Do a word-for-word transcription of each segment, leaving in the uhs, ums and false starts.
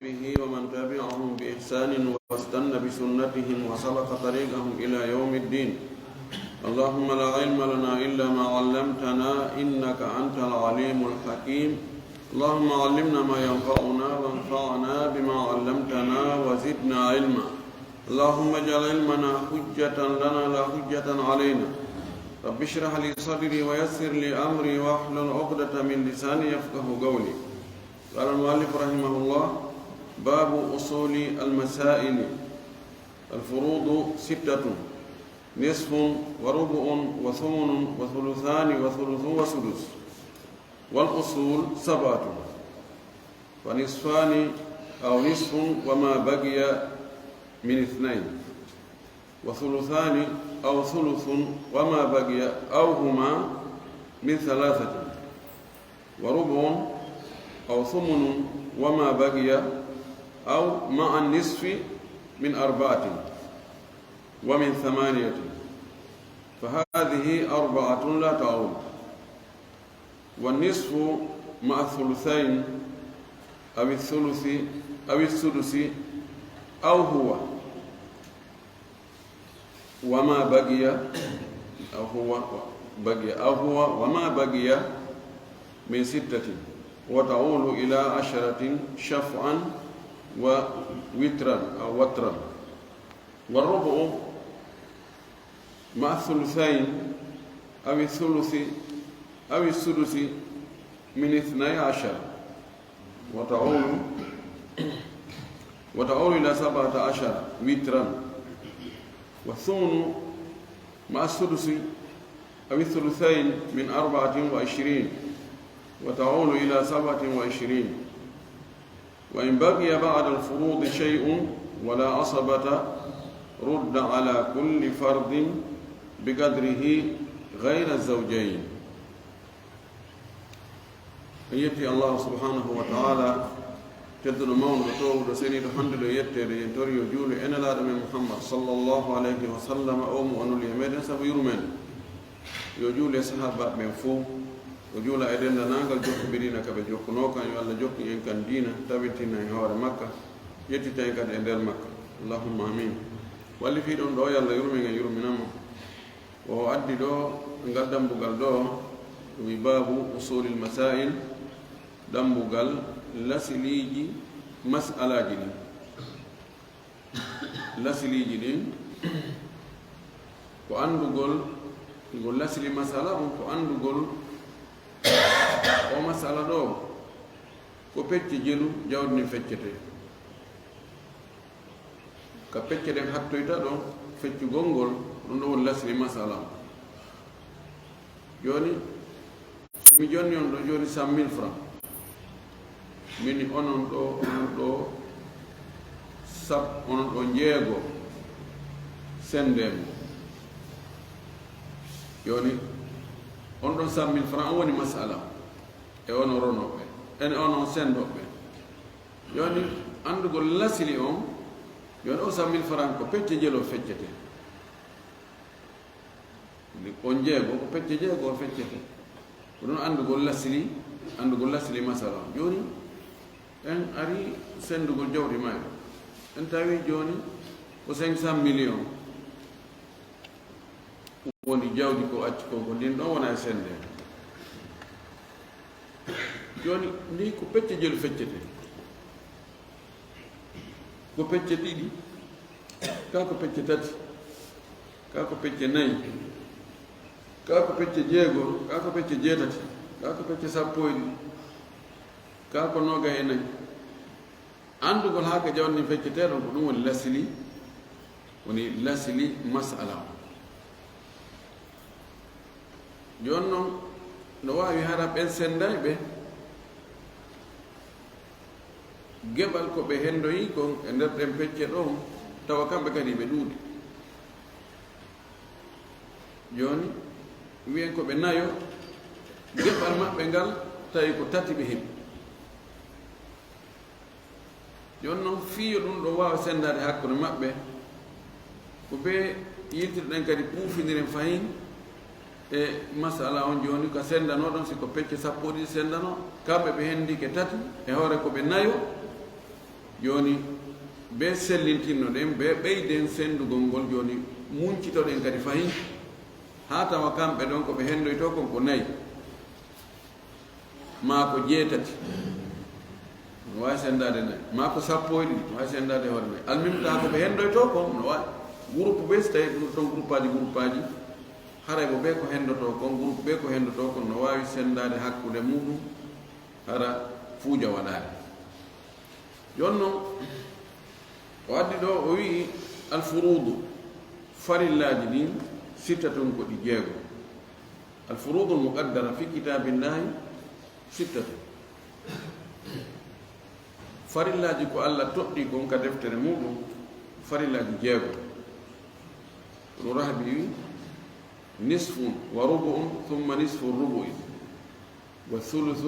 ومن تبعهم بإحسان واستن بسنتهم وسلك طريقهم إلى يوم الدين. اللهم لا علم لنا إلا ما علمتنا إنك أنت العليم الحكيم. اللهم علمنا ما ينفعنا وانفعنا بما علمتنا وزدنا علما. اللهم اجعل علمنا حجة لنا لا حجة علينا. رب اشرح لي صدري ويسر لي أمري واحلل عقدة من لساني يفقه قولي. قال المؤلف رحمه الله: باب أصول المسائل. الفروض ستة: نصف وربع وثمن وثلثان وثلث وسدس. والأصول سبعة: فنصفان أو نصف وما بقي من اثنين، وثلثان أو ثلث وما بقي أو هما من ثلاثة، وربع أو ثمن وما بقي أو مع النصف من أربعة ومن ثمانية، فهذه أربعة لا تعول. والنصف مع الثلثين أو الثلث أو السدس أو هو وما بقي، أو هو بقي، أو هو وما بقي من ستة، وتعول إلى عشرة شفعا ووترا أو وترا. والربع مع الثلثين أو الثلث أو السدس من اثني عشر، وتعول، وتعول إلى سبعة عشر وترا. والثمن مع السدس أو الثلثين من أربعة وعشرين، وتعول إلى سبعة وعشرين. وإن بقي بعد الفروض شيء ولا عصبة، رد على كل فرد بقدره غير الزوجين. En yetti Allahu subhanahu wa ta'ala, tedduɗo mawnuɗo, toowuɗo, seniiɗo, handuɗo e yetteede. En tori yo juulu e Nelaaɗo men Muhammad sallallahu alayhi wa sallam, o mo o nuli e meɗen sabu yurmeende. Yo juulu e sahaabaaɓe ɓen fow, o juula e denndaangal jokkondiriiɓe ka ɓe jokkunoo kan. Yo Alla jokkin en kan diina, tawintina en hoore makka, yettita en kadi e nder makka. Allahumma amin. Wallifiiɗo on ɗoo, yo Alla yurmin en, yurmina mo. O addi ɗoo ngal dambugal ɗoo, wi baabu usulil masail, dambugal lasiliiji mas'alaaji ɗin. Lasiliiji ɗin, ko anndugol ngol lasili masala on, ko anndugol o masala ɗoo, ko pecce jelu jawdi ndin feccetee. Ka pecce ɗen hattoyta ɗon feccugol ngol, ɗum ɗoo woni lasli masala on. Jooni, si mi jonni on ɗoo jooni cent mille francs, mi ni onon ɗoo, onon ɗoo sab-, onon ɗoo jeego, senndee mo. Jooni, on ɗon cent mille francs, on woni masala on. E onon ronooɓe, e onon senndooɓe. Jooni, anndugol lasili on, jooni o cent mille francs ko pecce jelu o feccetee. Ni on jeego, ko pecce jeego o feccetee. Ko ɗun anndugol lasili, anndugol lasili masala on. Jooni, en ari senndugol jawdi mayru. En tawi jooni ko cinq cent millions woni jawdi ko acci kon, ko ndin ɗon wona e senndee. Jooni, ndin ko pecce jelu feccetee. Ko pecce ɗiɗi, kaa ko pecce tati, kaa ko pecce nayi, kaa ko pecce jeego, kaa ko pecce jeetati, kaa ko pecce sappo e ɗiɗi, kaa ko noogay e nayi. Anndugol haa ka jawdi ndin feccetee ɗon, ko ɗun woni lasili, woni lasili masala on. Jooni non, no waawi hara ɓen sennday ɓe, geɓal ko ɓe henndoyi kon e nder ɗen pecce ɗon, tawa kamɓe kadi ɓe ɗuuɗi. Jooni, wi'en ko ɓe nayo, geɓal maɓɓe ngal tawi ko tati ɓe heɓi. Jooni non, fii yo ɗun ɗoo waawa senndaade hakkunde maɓɓe, ko ɓe yiltirɗen kadi puufindiren fahin e masala on jooni, ka senndanoo ɗon, si ko pecce sappo ɗiɗi senndanoo, kamɓe ɓe henndike tati, e hoore ko ɓe nayo, Jooni, bee sellintinnoɗen, bee ɓeyden senndugol ngol, jooni, muncitoɗen kadi fahin, haa tawa kamɓe ɗon ko ɓe henndoytoo kon ko nayi, maa ko jeetati, no waawi senndaade nayi, maa ko sappo e ɗiɗi, no waawi senndaade hoore nayi. Almuhim, taa ko ɓe henndoytoo kon, no waawi. Gurupu bee, si tawii ɗum ton guruppaaji, guruppaaji, haray ko ɓe ko henndotoo kon, gurupu ɓe ko henndotoo kon, no waawi senndaade hakkunde muuɗum, hara fuuja waɗaali. Jooni non, o addi ɗoo, o wi'i, "Alfuruudu, farillaaji ɗin, sittatun, ko ɗi jeego. Alfuruudul muqaddara fi kitaabillahi sittatun." Farillaaji ko Alla toɗɗii kon ka deftere muuɗum, farillaaji jeego. Ɗum Rahabi wi'i, "Nisfun wa rubu'un, thumma nisfu rubu'i." والثلث،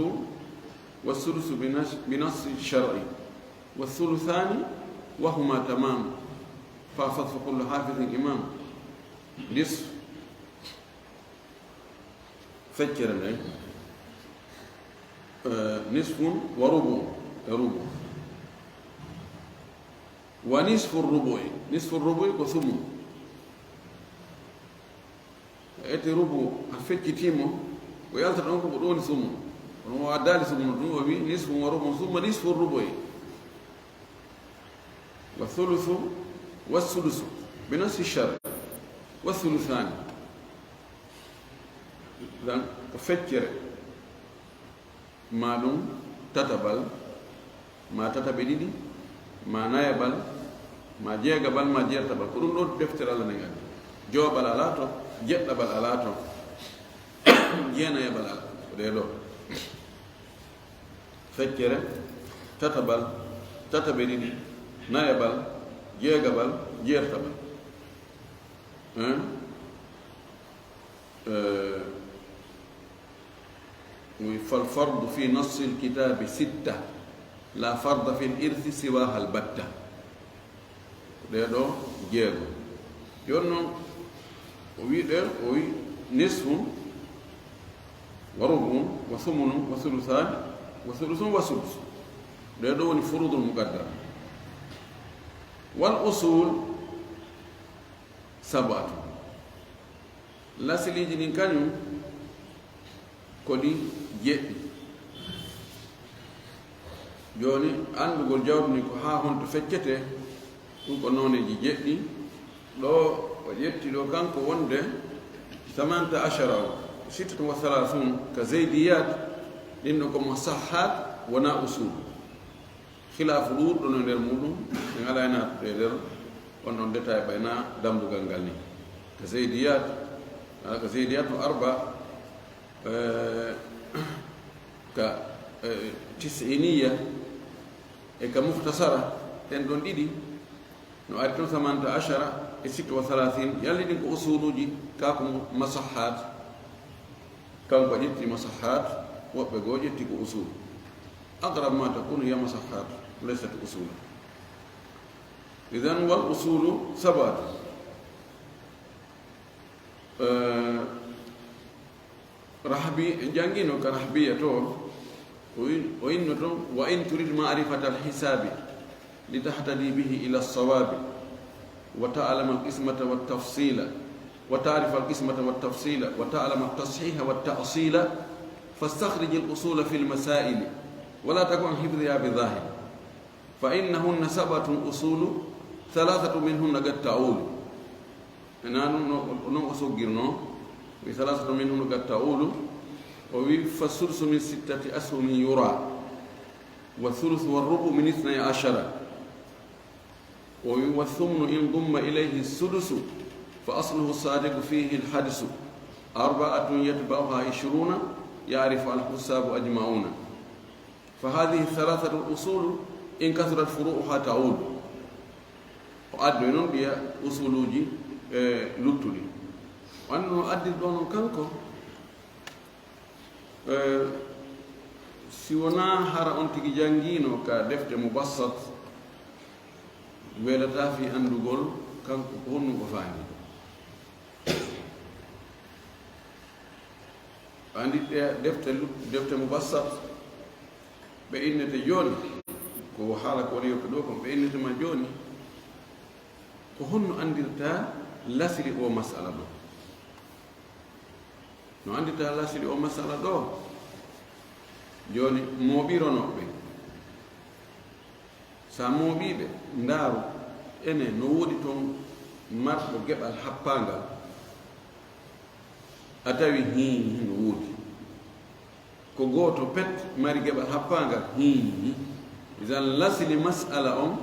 والثلث بنص، بنص الشرع، والثلثان وهما تمام، فاحفظ فكل حافظ إمام. Nisf, feccere nden, eh, nisfun wa rubu, e rubu. Wa nisfu rubu'i, nisfu rubu'i ko sumun. Ete rubu a feccitii mo, ko yalta ɗon ko ko ɗon sumun. Kono o addaali sumun ɗum, o wi nisfu wa rubu, summa nisfu rubu'i. Wa thuluthu wa sudusu. Bi nassi shar. Wa thuluthani. Dan ko feccere. Maa ɗum tatabal, maa tataɓe ɗiɗi, maa nayabal, maa jeegabal, maa jeertaɓal. Ko ɗum ɗoo deftere Alla nden addi. Jowaɓal alaa ton, jeɗɗaɓal alaa ton, jeenayabal alaa. Ko ɗee ɗoo. Feccere, tatabal, tataɓe ɗiɗi, nayabal, jeegabal, jeertaɓal. Hein? Eh, wi, "Fal fardu fi nassil kitaabi sitta, la farda fil irsi siwaha albatta." Ɗee ɗoo jeego. Jooni non, o wi ɗee, o wi nisfun wa rubu'un wa sumunun wa sulusaani wa sulusun wa sudus. Ɗee ɗoo woni furuudul muqaddara. Wal usul sab'atun. Lasiliiji ɗin kañum ko ɗi jeɗɗi. Jooni, anndugol jawdi ndin ko haa honto feccetee, ɗum ko nooneeji jeɗɗi. Ɗoo o ƴetti ɗoo kanko wonde samanta ashara o, sittatun wa salasun ka zeydiyaat, ɗin ɗon ko musahhaat, wonaa usul. Khilaafu ɗuuɗɗo no e nder muuɗum, en alaa e naatude e nder on ɗon détail ɓay na dambugal ngal ni. Ka zeydiyaat, ah, ka zeydiyaat no arba, eh, ka, eh, tis'iniya, e ka mukhtasara, ɗen ɗon ɗiɗi, no ari ton samanta ashara e sittu wa salasin, yalli ɗin ko usuluuji, kaa ko musahhaat. Kanko ƴetti musahhaat, woɓɓe goo ƴetti ko usul. Aqrab ma takunu hiya musahhaat, laysat usula. Idhan wal usulu sab'atun. Eh, Rahbi, en janngiino ka Rahbiya to, o in-, o inno ton, "Wa in turid ma'rifatal hisaabi, litahtadi bihi ila sawabi, wa ta'lama al-qismata wat tafsila, wa ta'rifa al-qismata wat tafsila, wa ta'lama at-tashiha wat ta'sila, fastakhrij al-usula fil masaili, wa la takun an hifdhiha bi dhahir. Fa innahunna sab'atun usulu, thalathatu minhunna qad ta'ulu." Ena non, no, non o soggirno, wi, "Thalathatu minhunna qad ta'ulu." O wi, "Fa sudsu min sittati ashumin yura, wa thuluthu wa rubu min ithnay ashara." O wi, "Wa thumnu in dumma ilayhi sudusu, fa asluhu sadiqu fihi al-hadsu. Arba'atun yatba'uha ishruna, ya'rifu al-husabu ajma'una." Fa hadhihi thalathatul usulu in kathurat furu'uha ta'ul. O addoyi non ɗiya usuluuji, e, luttuɗi. O anndi no addir ɗo non kanko, e, si wonaa hara on tigi janngiino ka defte Mubassat, welataa fii anndugol kanko ko honɗum o faandi. Anndi ɗe defte lu-, defte Mubassat, ɓe innete jooni, ko wo haala ko woni yoppe ɗoo kon, ɓe innitama jooni, ko honno anndirta lasili oo masala ɗoo? No anndirta lasili oo masala ɗoo? Jooni, mooɓironooɓe ɓen. Si a mooɓii ɓe, ndaaru, enen, no woodi ton marɗo geɓal happaangal? A tawi, hii, no woodi. Ko gooto pet mari geɓal happaangal? Hii. Idan lasili mas'ala on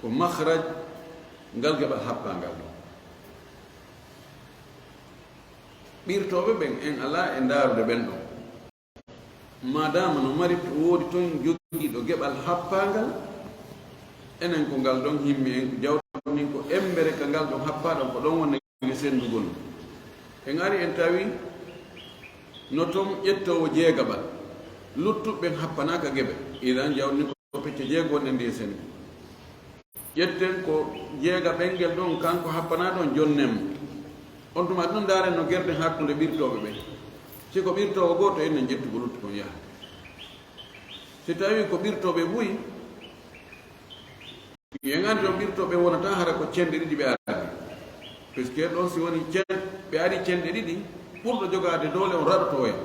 ko makhraj ngal geɓal happaangal ɗon. Ɓirtooɓe ɓen en alaa e ndaarude ɓen ɗon. Maadaama no mari, woodi ton jogiiɗo geɓal happaangal, enen ko ngal ɗon himmi en, jawdi ndin ko embere ka ngal ɗon happaa ɗon, ko ɗon wonnde sendugol. En ari en tawi no ton ƴettoowo jeegaɓal, luttuɓe ɓen happanaaka geɓe. Idan jawdi ndin ko pecce jeego wonɗe ndi e sendu. Ƴetten ko jeegaɓel ngel ɗon, kanko happanaa ɗon, jonnen mo. On tuma ɗun ndaaren no gerɗen hakkunde ɓirtooɓe ɓen. Si ko ɓirtoowo gooto, en nen ƴettu ko lutti kon yaha. Si tawii ko ɓirtooɓe buy, en anndi on ɓirtooɓe wonata hara ko cenɗe ɗiɗi ɓe ardi. Puisque ɗon si woni cen-, ɓe ari cenɗe ɗiɗi, ɓurɗo jogaade doole on raɗoto en.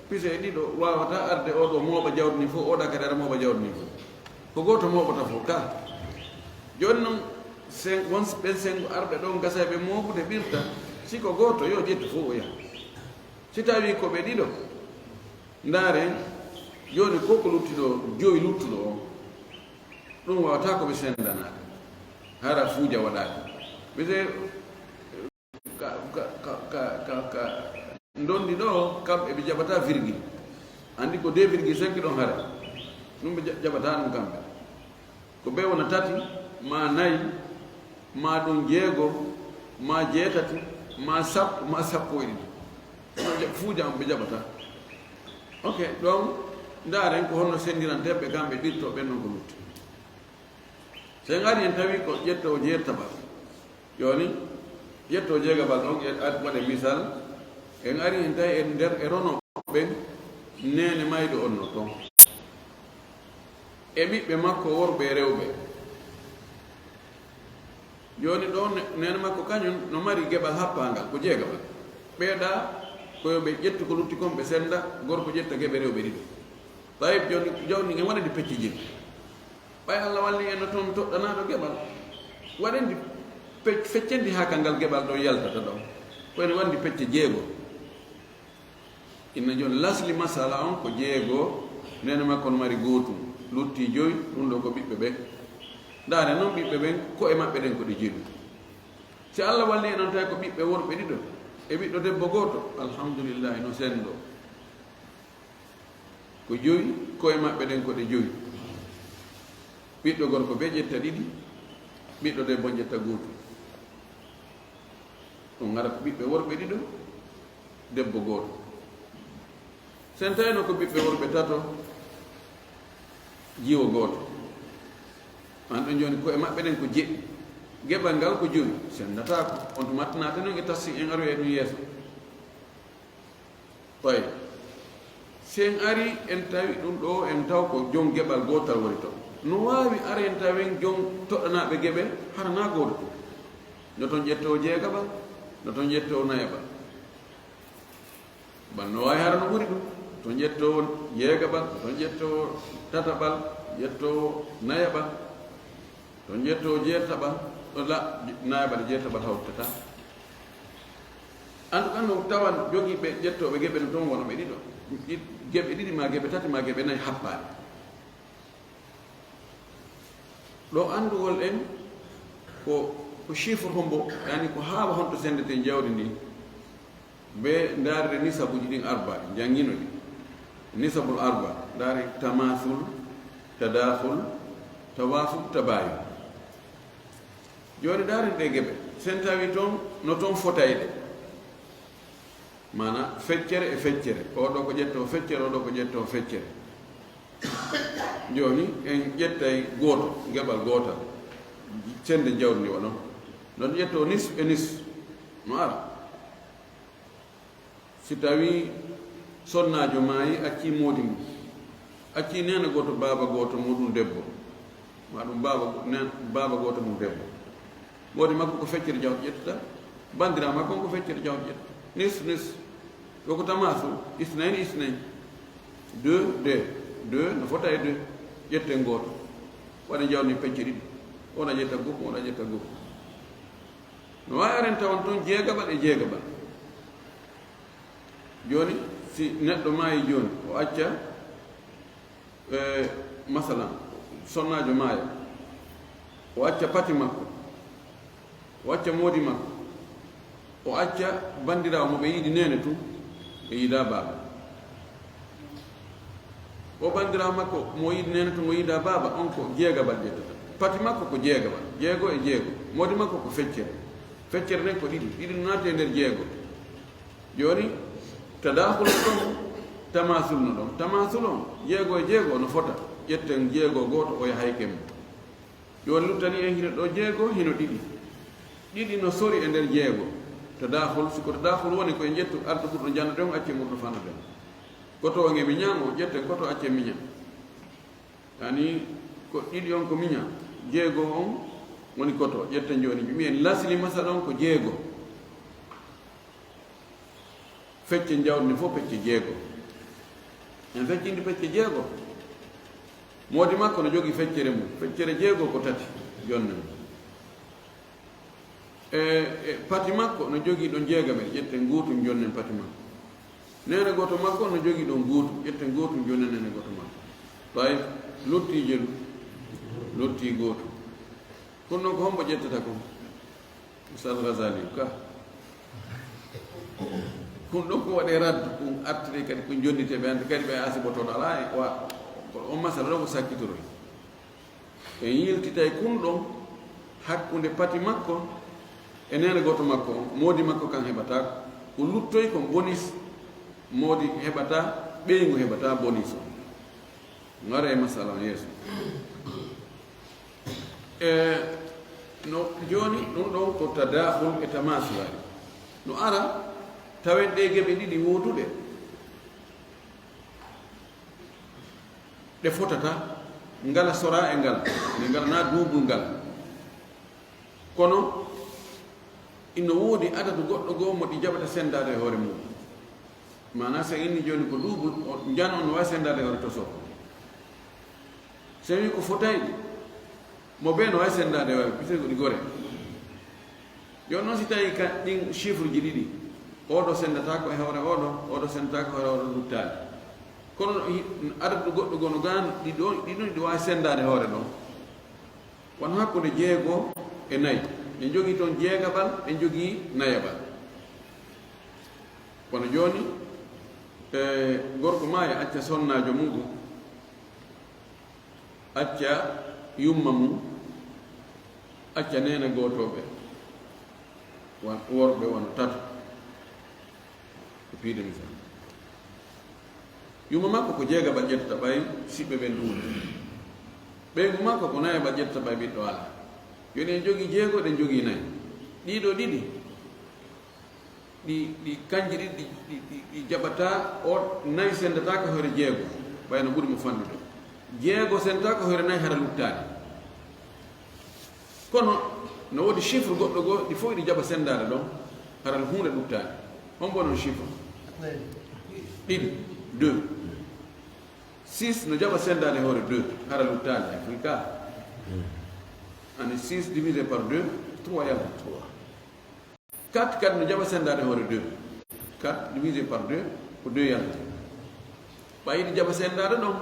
Pise e ɗiɗo waawata arde, oo ɗoo mooɓa jawdi ndin fof, oo ɗoo kadi ara mooɓa jawdi ndin fof. Ko gooto mooɓata fof ka. Jooni non, sen-, won ɓen sengo arɓe ɗon gasa e ɓe mooɓude ɓirta, si ko gooto, yo ƴettu fof o yaha. Si tawii ko ɓe ɗiɗo, ndaaren, jooni ko ko lutti ɗoo, joyi luttuɗo on, ɗun waawataa ko ɓe sendanaaka. Hara fuuja waɗaaka. Ɓe se-, ka, ka, ka, ka, ka, ka ndondi ɗoo, kamɓe ɓe jaɓataa virgule. Anndi ko deux virgule cinq ɗon hara. Ɗun ɓe ja-, jaɓataa ɗun kamɓe. Ko ɓe wona tati, maa nayi, maa ɗun jeego, maa jeetati, maa sappo, maa sappo e ɗiɗi. Ɗun ja-, fuuja on ɓe jaɓataa. Ok, ɗon ndaaren ko honno sendirantee ɓe kamɓe ɓirtooɓe ɓen non ko lutti. Si en ari en tawi ko ƴettoowo jeertaɓal. Jooni, ƴettoowo jeegaɓal on, e ad-, waɗe misal, en ari en tawi e nder e ronooɓe ɓen, neene mayɗo on no ton. E ɓiɓɓe makko worɓe e rewɓe. Jooni ɗoo ne-, neene makko kañun no mari geɓal happaangal, ko jeegaɓal. Ɓee ɗaa, ko yo ɓe ƴettu ko lutti kon, ɓe senda, gorko ƴetta geɓe rewɓe ɗiɗo. Tayib, jooni, jooni en waɗani pecce jeeɗiɗi. Ɓay Alla walli en no ton toɗɗanaaɗo geɓal, waɗen ndi pe-, feccen ndi haa ka ngal geɓal ɗon yaltata ɗon. Ko ene wonndi pecce jeego. Inna jooni lasli masala on ko jeego, neene makko no mari gootum, luttii joyi, ɗun ɗoo ko ɓiɓɓe ɓen. Ndaare non ɓiɓɓe ɓen, ko'e maɓɓe ɗen ko ɗe jeɗu. Si Alla walli en on tawi ko ɓiɓɓe worɓe ɗiɗo, e ɓiɗɗo debbo gooto, alhamdulillahi, no senndo. Ko joyi, ko'e maɓɓe ɗen ko ɗe joyi. Ɓiɗɗo gorko bee ƴetta ɗiɗi, ɓiɗɗo debbo on ƴetta gootum. Ɗun hara ko ɓiɓɓe worɓe ɗiɗo, debbo gooto. Sen tawino ko ɓiɓɓe worɓe tato, jiwo gooto. An ɗon jooni ko'e maɓɓe ɗen ko jeɗɗi. Geɓal ngal ko jowi, sendataako. On tuma naate non e tafsir en aroya e ɗun yeeso. Tawi, si en arii, en tawi ɗun ɗoo, en taw ko jon geɓal gootal woni ton. No waawi ara en tawen jon toɗɗanaaɓe geɓe hara naa gooto tun. No ton ƴettoowo jeegaɓal, no ton ƴettoowo nayaɓal. Ban no waawi hara no ɓuri ɗun. Ton ƴettoowo jeegaɓal, no ton ƴettoowo tataɓal, ƴettoowo nayaɓal. Ton ƴettoowo jeertaɓal, ɗo la-, nayaɓal e jeertaɓal hawtata. En tout cas, no tawan jogiiɓe ƴettooɓe geɓe no ton wona ɓe ɗiɗo. Ɗi-, geɓe ɗiɗi maa geɓe tati maa geɓe nayi happaade. Ɗoo anndugol en ko, ko chiffre hombo, yani ko haala honto senndeten jawdi ndin. Be ndaarde nisabuuji ɗin arba, janngino ɗi. Nisabul arba, ndaare tamaasul, tadaakhul, tawaafuq, tabaayun. Jooni ndaaren ɗee geɓe. Sen tawi ton, no ton fotayɗe. Maanaa feccere e feccere. Oo ɗoo ko ƴettoo feccere, oo ɗoo ko ƴettoo feccere. Jooni en ƴettay gooto, geɓal gootal. Sennde jawdi ndi wano. No ƴettoo nis e nis. No ara. Si tawii sonnaajo maayi, accii moodi mun, Accii neene gooto, baaba gooto, muuɗum debbo, maa ɗum baaba go-, neen-, baaba gooto mum debbo. Moodi makko ko feccere jawdi ƴettata, banndiraa makko on ko feccere jawdi ƴettata. Nis, nis. Ɗo ko tamaasul, isnayni, isnayni. Deux, deux. Deux no fota e deux. Ƴetten gooto. Waɗen jawdi ndin pecce ɗiɗi. On a ƴetta goo, on a ƴetta goo. No waawi aren tawon ton jeegaɓal e jeegaɓal. Jooni, si neɗɗo maayi jooni, o acca, eh, masalan, sonnaajo maaya, o acca pati makko, o acca moodi makko, o acca banndiraawo mo ɓe yiɗi neene tun, ɓe yiɗaa baaba. O banndiraawo makko mo yiɗi neene tun, mo yiɗaa baaba, on ko jeegaɓal ƴettata. Pati makko ko jeegaɓal, jeego e jeego. Moodi makko ko feccere. Feccere nden ko ɗiɗi, ɗiɗi no naati e nder jeego. Jooni, tadaakhul no ɗon, tamaasul no ɗon. Tamaasul on, jeego e jeego no fota. Ƴetten jeego gooto, o yahay kemmo. Jooni luttani en hino ɗo jeego, hino ɗiɗi. Ɗiɗi no sori e nder jeego. Tadaakhul, si ko tadaakhul woni, ko en ƴettu arɗo ɓurɗo jannde on, acce ɓurɗo fannude. Koto on e miñan, o ƴetten koto, acce miñan. Yani, ko ɗiɗi on ko miñan, jeego on woni koto. Ƴetten jooni, mi en lasli masala on ko jeego. Fecce jawdi ndin fof pecce jeego. En feccindi pecce jeego. Moodi makko no jogii feccere mum. Feccere jeego ko tati, jonne mum. E, e pati makko no jogii ɗon jeegaɓel. Ƴetten gootum, jonnen pati makko. Neene gooto makko no jogii ɗon gootum. Ƴetten gootum, jonnen neene gooto makko. Ɓay lottii jelu, lottii gootum. Kono non ko hombo ƴettata kon? Ustaz Ghazali ka. Kun ɗon ko waɗee raddu, kun artiri kadi kun jonnitee ɓe, hannde kadi ɓe asibotoɗo alaa e wa-, ko on masala ɗo ko sakkitoroy. En yiltitay kun ɗon hakkunde pati makko e neene gooto makko on, moodi makko kan heɓataa, ko luttoy kon bonis, moodi heɓataa, ɓeyngu heɓataa bonis on. Ngare e masala on yeeso. E no jooni, ɗum ɗon ko tadaakhul e tamaasul ari. No ara, tawen ɗee geɓe ɗiɗi wooduɗe, ɗe fotata, ngala sora e ngala, ɗe ngalanaa duubul ngal. Kono ino woodi adadu goɗɗo goo mo ɗi jaɓata senndaade e hoore mum. Maanaa, si en inni jooni ko duubul, o, njano on no waawi senndaade e hoore tosoo. Si en wii ko fotayɗi, mo bee no waawi senndaade e hoore, puisque ko ɗi gore. Jooni non, si tawii ka ɗin chiffre ji ɗiɗi, oo ɗoo senndataa ko e hoore oo ɗoo, oo ɗoo senndataa ko e hoore oo ɗoo, luttaali. Kono hi-, adadu goɗɗo goo no gaano, ɗi ɗoo, ɗi ɗon, ɗi waawi senndaade e hoore ɗoo. Wano hakkunde jeego e nayi. En jogii toon jeegaɓal, en jogii nayaɓal. Kono jooni, e, gorko maaya, acca sonnaajo muɗum, acca yumma mum, acca neene gootooɓe, wan-, worɓe wano tato. Ko piide misal. Yumma makko ko jeegaɓal ƴettata ɓay siɓɓe ɓen ɗuuɗi. Ɓeyngu makko ko nayaɓal ƴettata ɓay ɓiɗɗo alaa. Jooni en jogii jeego, eɗen jogii nayi. Ɗii ɗoo ɗiɗi, ɗi, ɗi kanji ɗiɗi, ɗi, ɗi, ɗi, ɗi jaɓataa, o nayi senndataa ko hoore jeego, ɓay no ɓuri mo fanɗude. Jeego senndataa ko hoore nayi hara luttaali. Kono no woodi chiffre goɗɗo goo, ɗi fof ɗi jaɓa senndaade ɗon, hara huunde luttaali. Hombo non chiffre? Ɗiɗi, deux. Six no jaɓa senndaade hoore deux, hara luttaali, Afrika. Ani six divisé par deux, trois yalta. Quatre kadi no jaɓa senndaade hoore deux. Quatre divisé par deux, ko deux yalta. Ɓay ɗi jaɓa senndaade ɗon,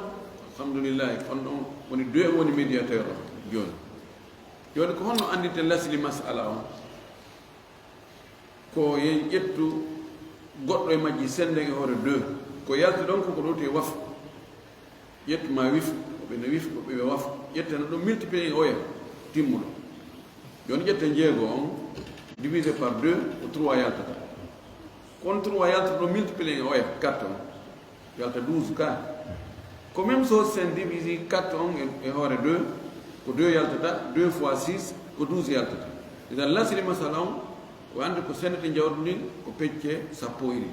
alhamdulillahi, on ɗon woni deux, woni médiateur on jooni. Jooni ko honno anndirten lasli mas'ala on? Ko yen ƴettu goɗɗo e majji, sennden e hoore deux. Ko yalti ɗon ko, ko ɗowti e wafqu. Ƴettu ma wifqu, woɓɓe ne wifqu, woɓɓe wi'a wafqu. Ƴetten ɗum multiplier e oya timmuɗo. Jooni ƴetten jeego on, divisé par deux, ko trois yaltata. Kon trois yaltata ɗum multiplier e oya, quatre on. Yalta douze ka. Ko même chose, sen divisi quatre on e, e hoore deux, ko deux yaltata, deux fois six, ko douze yaltata. Idan lasli masala on, ko annde ko sendete jawdi ndin, ko pecce sappo e ɗiɗi.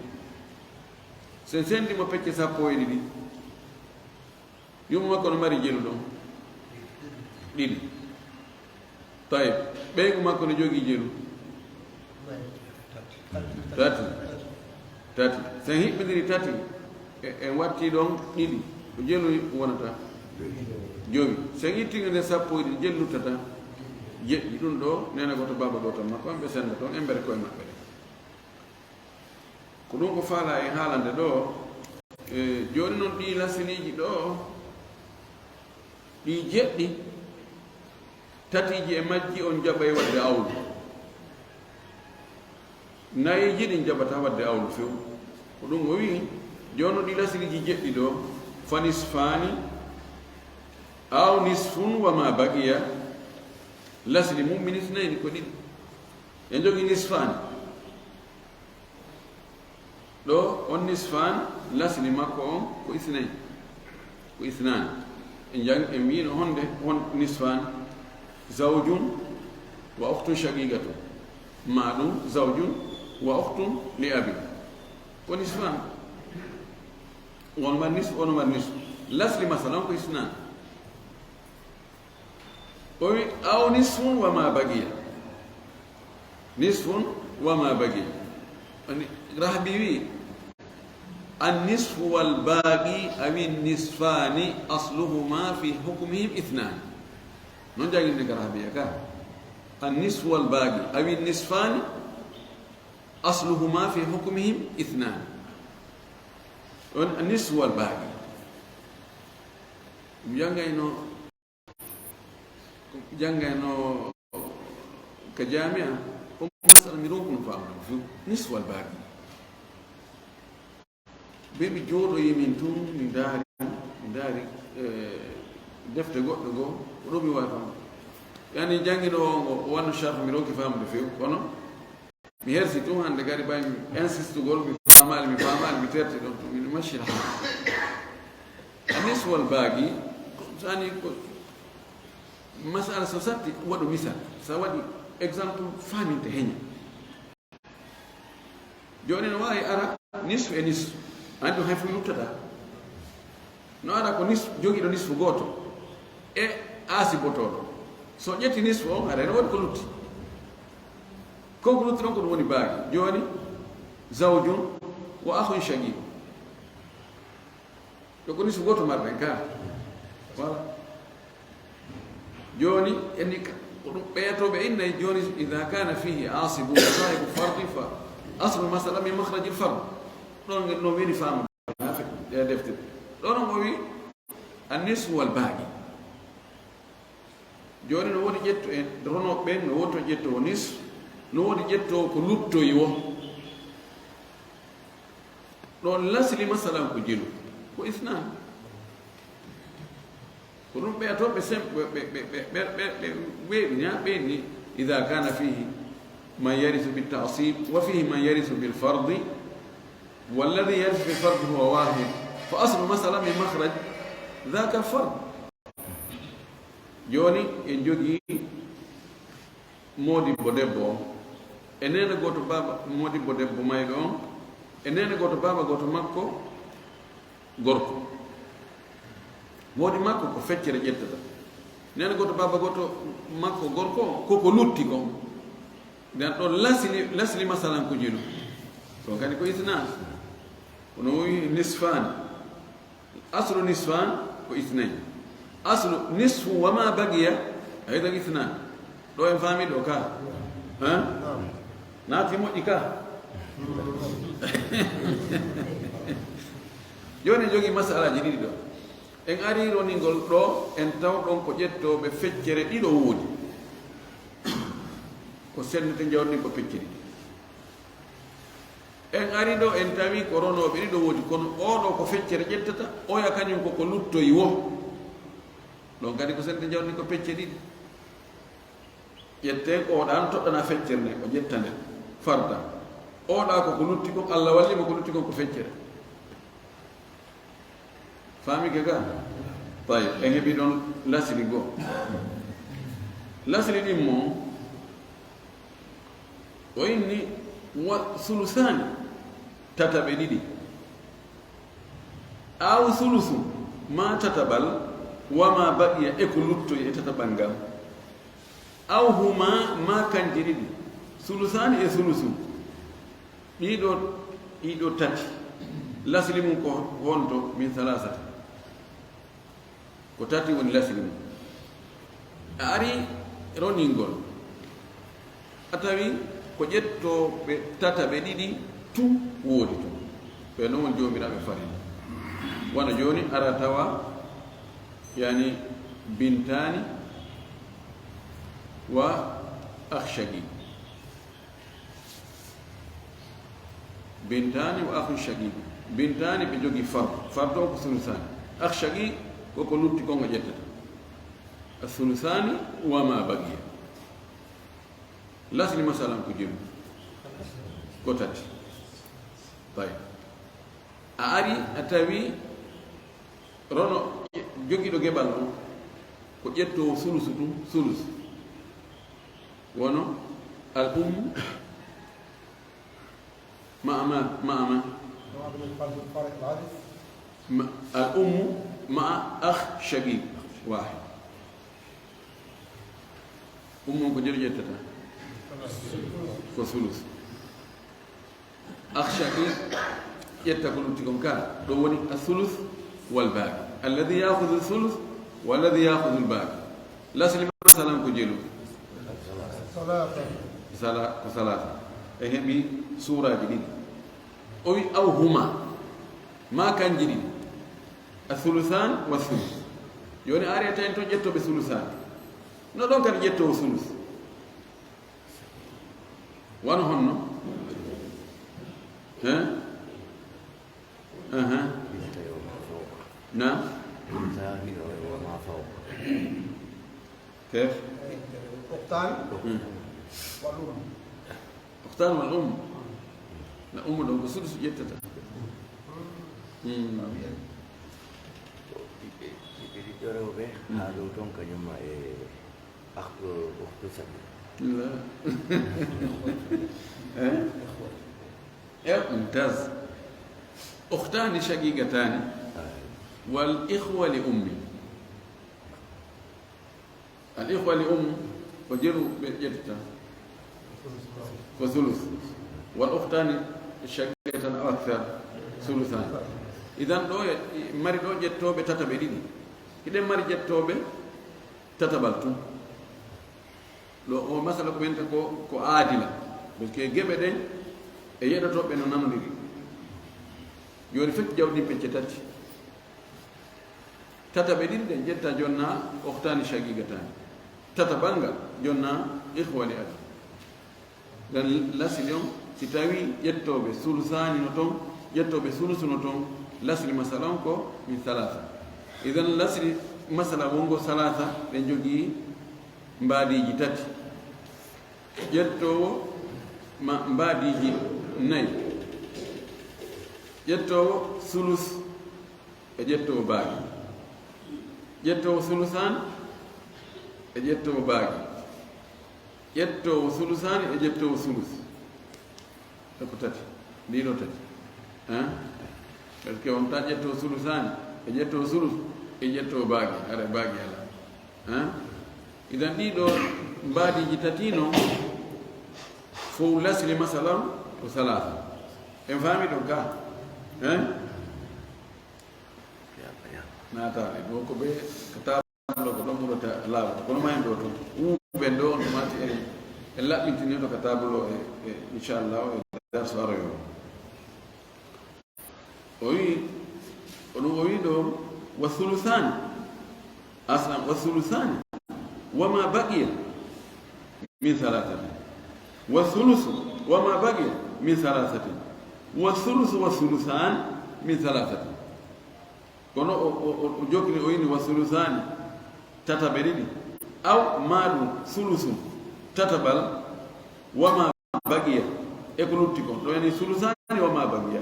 Sen sendi mo pecce sappo e ɗiɗi, Jungo makko no mari jelu ɗon? Ɗiɗi. Tayib, ɓeyngu makko no jogii jelu? Tati. Tati. Si en hiɓɓindiri tati, e, en watti ɗon ɗiɗi. Ko jelu wonata? Jowi. Si en itti nde sappo e ɗiɗi, jelu luttata? Jeɗɗi. Ɗun ɗoo, neene gooto, baaba gooto makko, en ɓe senda ton, en mbere ko'e maɓɓe ɗen. Ko ɗun ko faalaa en haalande ɗoo. E, jooni non ɗii lasiliiji ɗoo, ɗii jeɗɗi, tatiiji e majji on jaɓay waɗde awlu. Nayeeji ɗin jaɓataa waɗde awlu few. Ko ɗun o wi'i, jooni non ɗii lasiliiji jeɗɗi ɗoo, fa nisfaani, aw nisfun wa ma baqiya, lasili mun min isnayni ko ɗiɗi. En jogii nisfaani. Ɗoo, on nisfaan, lasli makko on ko isnay, ko isnaani. En jang-, en wi'ino honde, hon nisfaan, zawjun wa ukhtun shaqiqatun, maa ɗun zawjun wa ukhtun li abin. Ko nisfaan. On mari nisfu, on mari nisfu. Lasli masalan ko isnaani. O wi, aw nisfun wa ma baqiya. Nisfun wa ma baqiya. Ani, Rahbi wi, an nisfu wal baqi awi nisfani asluhuma fi hukmihim ithnan. Non janginde ka Rahbiya ka. An nisfu wal baqi awi nisfani asluhuma fi hukmihim ithnan. On an nisfu wal baqi. Jangayno Ko janngayno ka jaami'a, on masala mi ronkuno faamude mo few, nisfu wal baaqi. Ɓe mi jooɗoyi min tun, mi ndaari, mi ndaari, eh, defte goɗɗe goo, ko ɗo mi waawi faamude. Yani jannginoowo on o, o wanno sharh, mi ronki faamude few, kono Mi hersi tun hannde kadi, ɓay mi insistugol, mi faamaali, mi faamaali, mi terti ɗon tun, mi mashira. Anis wal baagi, sani ko masala so satti, waɗu misal. Sa waɗi exemple, faaminte heña. Jooni no waawi ara nisfu e nisfu. Anndi hay fof luttata. No ara ko nis-, jogiiɗo nisfu gooto e aasibotooɗo. So ƴetti nisfu on, haray no woodi ko lutti. Ko ko lutti ɗon ko ɗum woni baagi. Jooni, zawjun wa akhun shaqiq. Ɗo ko nisfu gooto marɗen ka. Voilà. Jooni, en ni ka, ko ɗum ɓeyato ɓe innay jooni, idha kana fihi asibun wa sahibu fardin fa aslu masala min makhrajil fard. Ɗon no weli faamu. Haa fe-, ɗe defte. Ɗo non o wi, an-nisfu wal baaqi. Jooni no woodi ƴetto en, ronooɓe ɓen, no woodi to ƴettoowo nisfu, no woodi ƴettoowo ko luttoyi woo. Ɗon lasli masalan ko jelu, ko isnan. Ko ɗum ɓeya toon ɓe sem-, ɓe, ɓe, ɓe weeɓi ñaa ɓe ni, إذا كان فيه من يرث بالتعصيب وفيه من يرث بالفرض والذي يرث بالفرض هو واحد فأصل مسألة من مخرج ذاك الفرض. Jooni en jogii moodibbo debbo on, e neene gooto baaba moodibbo debbo mayɗo on, e neene gooto baaba gooto makko gorko. Moodi makko ko feccere ƴettata. Neene gooto baaba gooto makko gorko, ko ko lutti kon. Nden ɗon lasli, lasli masalan ko jelu. Ɗon kadi ko isnan. Kono o wi nisfan. Aslu nisfan ko isnayn. Aslu nisfu wa ma baqiya, aydan isnan. Ɗo en faami ɗo ka? Hein? Naati moƴƴi ka? Jooni en jogii masalaaji ɗiɗi ɗo. En arii roningol ɗo, en taw ɗon ko ƴettooɓe feccere ɗiɗo woodi. Ko sennete jawdi ko pecce ɗiɗi. En ari ɗo, en tawi ko ronooɓe ɗiɗo woodi, kono oo ɗoo ko feccere ƴettata, oya kañum ko ko luttoyi woo. Ɗon kadi ko sennete jawdi ko pecce ɗiɗi. Ƴetten oo ɗan toɗɗana feccere nden, o ƴetta nde, farda. Oo ɗaa ko ko lutti kon, Alla walli mo ko lutti kon ko feccere. Faamike ka? Tayyib, en heɓi ɗon lasili goo. Lasili ɗin mo, o inni wa sulusaani, tataɓe ɗiɗi. Aw sulusun, maa tataɓal, wa maa baqiya, e ko luttoyi e tataɓal ngal. Aw huma, maa kanji ɗiɗi, sulusaani e sulusu. Ɗiɗo, ɗiɗo tati. Lasli mun ko honto? Min salasati. Ko tati woni lasli mun. A ari roningol. A tawi ko ƴettooɓe tataɓe ɗiɗi tun woodi tun. Ɓe non woni joomiraaɓe farilla. Wano jooni ara tawa, yani, bintaani wa akhshagi. Bintaani wa akhun shaqiq. Bintaani ɓe jogii fardu. Fardu o ko sulusaani. Akh shaqiq ko ko lutti kon o ƴettata. As-sulusaani wa ma baqiya. Lasli masalan ko jelu. Ko tati. Tayyib. A ari a tawi rono jogiiɗo geɓal on ko ƴettoowo sulusu tun, sulus. Wono al ummu ma'a ma, ma'a ma. Ma-, al ummu ma'a akh shaqiq wahid. Ummu ko jelu ƴettata? Ko sulus. Akh shaqiq ƴetta ko lutti kon ka. Ɗo woni as-sulus wal baqi. Alladhi ya'khudhu as-sulus walladhi ya'khudhu al-baqi. Lasli masalan ko jelu. Salasa. Sala-, ko salasa. En heɓi suuraaji ɗiɗi. O wi aw huma. Ma kanji ɗiɗi. As-sulusan wa sulus. Yoni ari a tawi ton ƴettooɓe sulusan. No ɗon kadi ƴettoowo sulus. Wano honno? Hein? Ahan. Na? كيف؟ أختان. Hmm. والأم. أختان والأم. Na ummu ɗon ko sulusu ƴettata. Hmm. Ɓiɓɓe, ɓiɓɓe ɓiɓɓe rewɓe, hmm, haa ɗo ton kañum e Akh, ukhtu shaqiq. La. Eh? Eh, mumtaz. أختان شقيقتان والإخوة لأم. الإخوة لأم ko jelu ɓe ƴettata. Ko sulus. والأختان شقيقتان أو أكثر ثلثان. Idan ɗo e, mari ɗo ƴettooɓe tataɓe ɗiɗi. Hiɗen mari ƴettooɓe tataɓal tun. Ɗo o masala ko wiyata ko, ko aadila. Parce que geɓe ɗen e yeɗotooɓe no nanondiri. Jooni feccu jawdi ndin pecce tati. Tataɓe ɗiɗi ɗen ƴetta jonna أختان شقيقتان. Tataɓal ngal jonna إخوة لأب. Ɗan lasli on, si tawii ƴettooɓe sulusaani no ton, ƴettooɓe sulusu no ton, lasli masala on ko min salaasa. Idan lasli masala wongo salaasa, ɓe jogii mbaadiiji tati. Ƴettoowo ma mbaadiiji nayi. Ƴettoowo sulus e ƴettoowo baagi. Ƴettoowo sulusaan e ƴettoowo baagi. Ƴettoowo sulusaani e ƴettoowo sulus. E ko tati. Ɗii ɗoo tati. Hein? Parce que on taa ƴettoowo sulusaani e ƴettoowo sulus e ƴettoowo baagi. Hara baagi alaa. Hein? Idan ɗii ɗoo mbaadiiji tati non, fow lasli masalan ko salaasa. En faami ɗon ka? Hein? Naataali ɗoo ko ɓe ka taabulo ko ɗon ɓurata laaɓude. Kono ma en ɗoo ton. Wuuɓen ɗoo on tumaati en, en laɓɓintinii ɗo ka taabulo e, e, inchallah, e darsu aroyo. O wi'i, o ɗum o wi'i ɗoo, wa sulusaani. Aslan, wa sulusaani. Wa ma baqiya min salaasatin. Wa sulusu, wa ma baqiya min salaasatin. Wa sulusu wa sulusaani min salaasatin. Kono o, o, o, o jokki o wi'i wa sulusaani, tataɓe ɗiɗi. Aw maa ɗum sulusun, tataɓal, wa ma baqiya, e ko lutti kon. Ɗo yani sulusaani wa ma baqiya.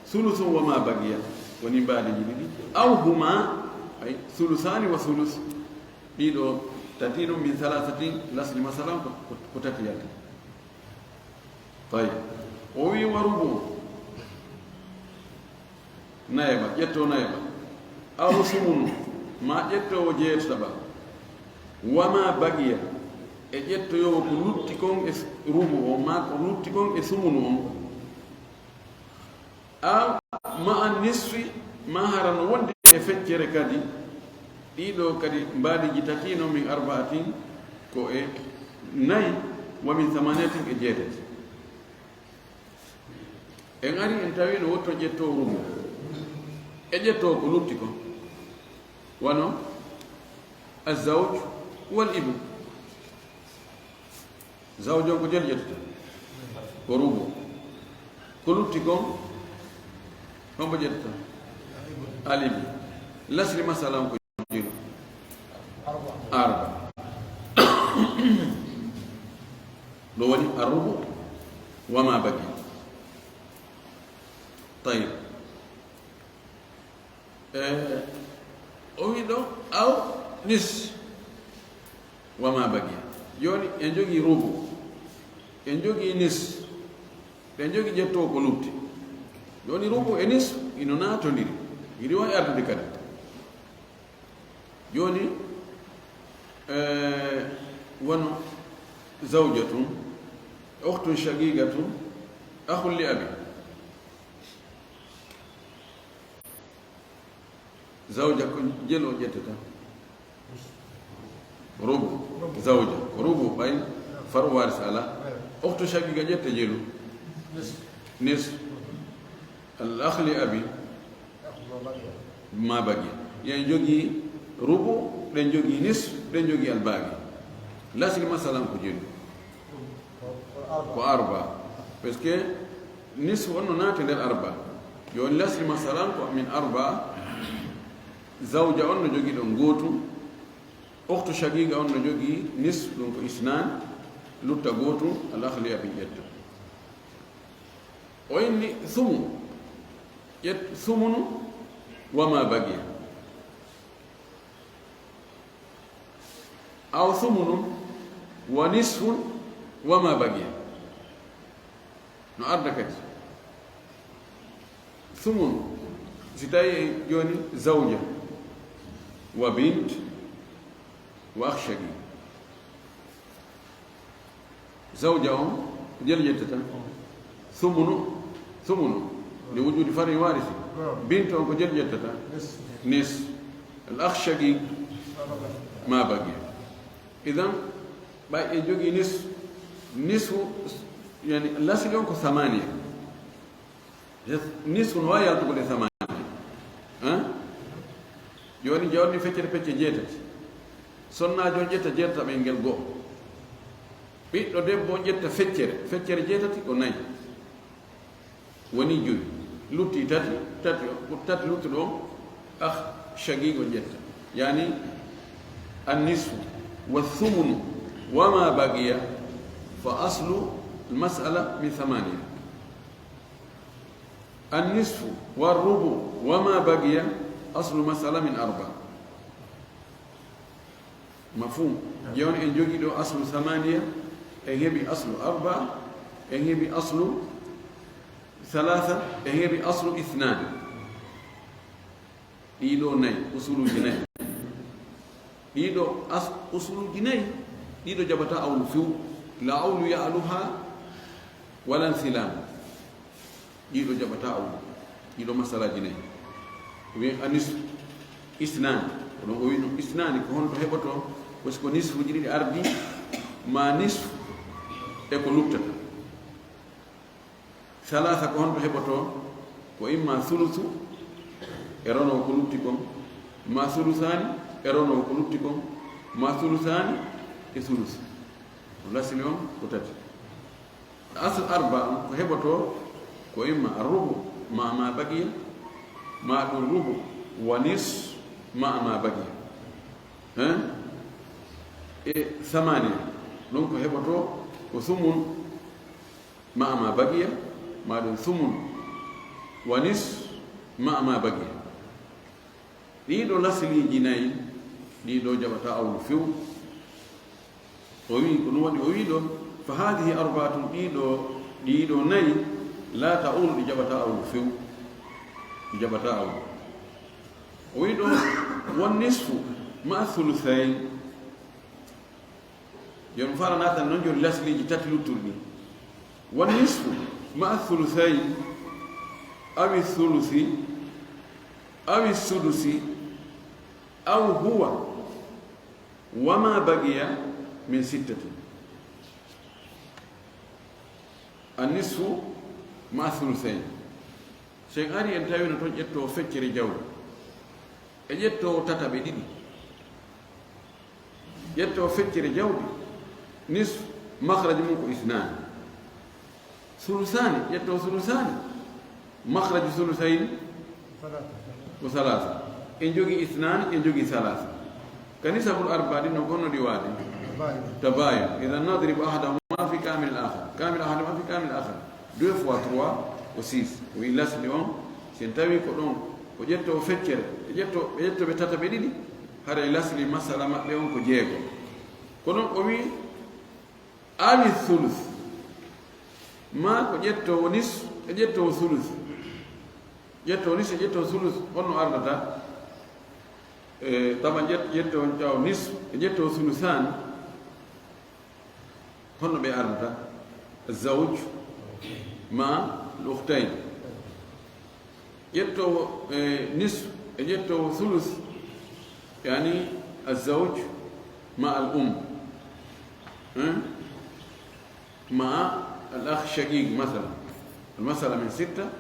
Sulusun wa ma baqiya. Woni mbaadiiji ɗiɗi. Aw huma, ay, sulusaani wa sulus. Ɗii ɗoo tati ɗum min salaasatin, lasli masalan ko, ko, ko tati yalti. Tayyib. O wi'i wa rubu. Nayaɓa, ƴettoo nayaɓa. Aw sumunu, maa ƴettoowo jeetataɓa, wa maa baqiya, e ƴettoyoowo ko lutti kon e s-, rubu on, maa ko lutti kon e sumunu on. Aw ma'a nisfi, maa hara no wondi e feccere kadi, ɗii ɗoo kadi mbaadiiji tati non min arba'atin, ko e nayi, wa min samaniyatin e jeetati. En ari en tawi no wotto ƴettoo rubu. E ƴettoo ko lutti kon. Wano, azzawj wal ibn. Zawj on ko jelu ƴettata? Ko rubu. Ko lutti kon, hombo ƴettata? Al ibn. Lasli masalan ko jelu. Arba. Ɗo woni arrubu wa ma baqi. Tayyib. Eh, o wi ɗo, aw nis wa ma baqi. Jooni, en jogii rubu, en jogii nis, en jogii ƴettoo ko lutti. Jooni, rubu e nis ino naatondiri, hiɗi wawi ardude kadi. Jooni, eh, wano zawjatun, ukhtun shaqiqatun, akhun li abi. Zawja ko jelu o ƴettata? Rubu. Zawja ko rubu, ɓay faru waris ala. Ukhtu shaqiqa ƴetta jelu. Nis. Al akh li abi. Ma baqi. Yen jogii rubu, ɗen jogii nis, ɗen jogii al baqi. Lasli masalan ko jelu. Ko arba. Parce que nisfu on no naati nder arba. Yo on lasli masalan ko min arba. Zawja on no jogii ɗon gootu. Ukhtu shaqiqa on no jogii nisfu, ɗum ko isnan. Lutta gootu, al akh li abi ƴetta. O inni sumu. Ƴet-, sumunu wa ma baqiya. Aw sumunun wa nisfun wa ma baqiya. No arda kadi. Sumun, si tawi en jooni zawja, wa bint, wa akh shaqiq. Zawja on, ko jelu ƴettata? Sumunu, sumunu. Li wujudi far'i warisi. Bint on, ko jelu ƴettata? Nis. Al akh shaqiq, ma baqiya. Idan, ɓay en jogii nis, nisfu, yani, lasli on ko samaniya. Nisfu no waawi yaltugol e samaniya. Hein? Jooni, jawdi feccere pecce jeetati. Sonnaajo on ƴetta jeetati ɓe ngel go'o. Ɓiɗɗo debbo on ƴetta feccere, feccere jeetati ko nayi. Woni jowi. Lutti tati, tati, ko tati luttuɗo on, akh shaqiq on ƴetta. Yani, an-nisfu wa thumunu wa ma baqiya, fa aslu al-mas'ala min thamaniya. An-nisfu wa rubu wa ma baqiya, aslu mas'ala min arba. Mafhum? Jooni en jogii ɗo aslu samaniya, en heɓi aslu arba, en heɓi aslu thalatha, en heɓi aslu ithnan. Ɗii ɗo nayi, usuluuji nayi. Ɗii ɗo as-, usuluuji nayi, ɗii ɗo jaɓataa awlu few. La awlu ya'luha wala insilam. Ɗii ɗo jaɓataa awlu. Ɗii ɗo masalaaji nayi. O wi'i anis isnani. Kono o wi'i ɗum isnani ko honto heɓoto? Parce que nisfuuji ɗiɗi ardi, ma nisfu e ko luttata. Salaasa ko honto heɓoto? Ko imma sulusu e rono ko lutti kon, ma sulusaani e rono ko lutti kon, ma sulusaani e sulusu. Ko lasli on ko tati. Asl arba on ko heɓoto ko imma arrubu ma ma baqiya, ma ɗum rubu wa nis ma ma baqiya. Hein? E samaniya, ɗum ko heɓoto ko sumun ma ma baqiya, ma ɗum sumun wa nis ma ma baqiya. Ɗii ɗo lasliiji nayi, ɗii ɗo jaɓataa awlu few. O wi'i, ko ɗum waɗi o wi'i ɗo, fa haadihi arbaatun, ɗii ɗo, ɗii ɗo nayi, laa ta'ulu, ɗi jaɓataa awlu few. Ɗi jaɓataa awlu. O wi'i ɗon, "Wan nisfu ma'a thuluthayn." Jooni fara naatan non jooni lasliiji tati luttuɗi ɗin. "Wan nisfu ma'a thuluthayn, awi thuluthi, awi sudusi, aw huwa, wa ma baqiya min sittatin." An nisfu ma'a thuluthayn. Si en ari en tawino ton ƴettoowo feccere jawdi, e ƴettoowo tataɓe ɗiɗi. Ƴettoowo feccere jawdi, nisfu, makhraju mun ko isnaani. Thuluthaani, ƴettoowo thuluthaani, makhraju thuluthayni ko thalatha. En jogii isnaani, en jogii thalatha. Ka nisabul arbaa ɗin non ko honno ɗi waadi? Tabayun. Tabayun. Idan nadribu ahadahuma fi kamil akhar. Kamil ahadahuma fi kamil akhar. Deux fois trois ko six. O wi'i lasli on, si en tawi ko ɗon, ko ƴettoowo feccere, ɓe ƴetto-, ɓe ƴettooɓe tataɓe ɗiɗi, haray lasli masala maɓɓe on ko jeego. Ko ɗon o wi'i, awi thuluth, maa ko ƴettoowo nisfu, e ƴettoowo thuluth. Ƴettoowo nisfu, e ƴettoowo thuluth, honno ardata? E, tawa ƴet-, ƴettoowo, ƴaw nisfu, e ƴettoowo thuluthaani, honno ɓe ardata? Zawj ma al ukhtayn. Ƴettoowo, e, nisfu, e ƴettoowo thuluth, yani, az-zawj ma al-um. Hein? Ma al-akh shaqiq, masalan. Al-masala min sitta,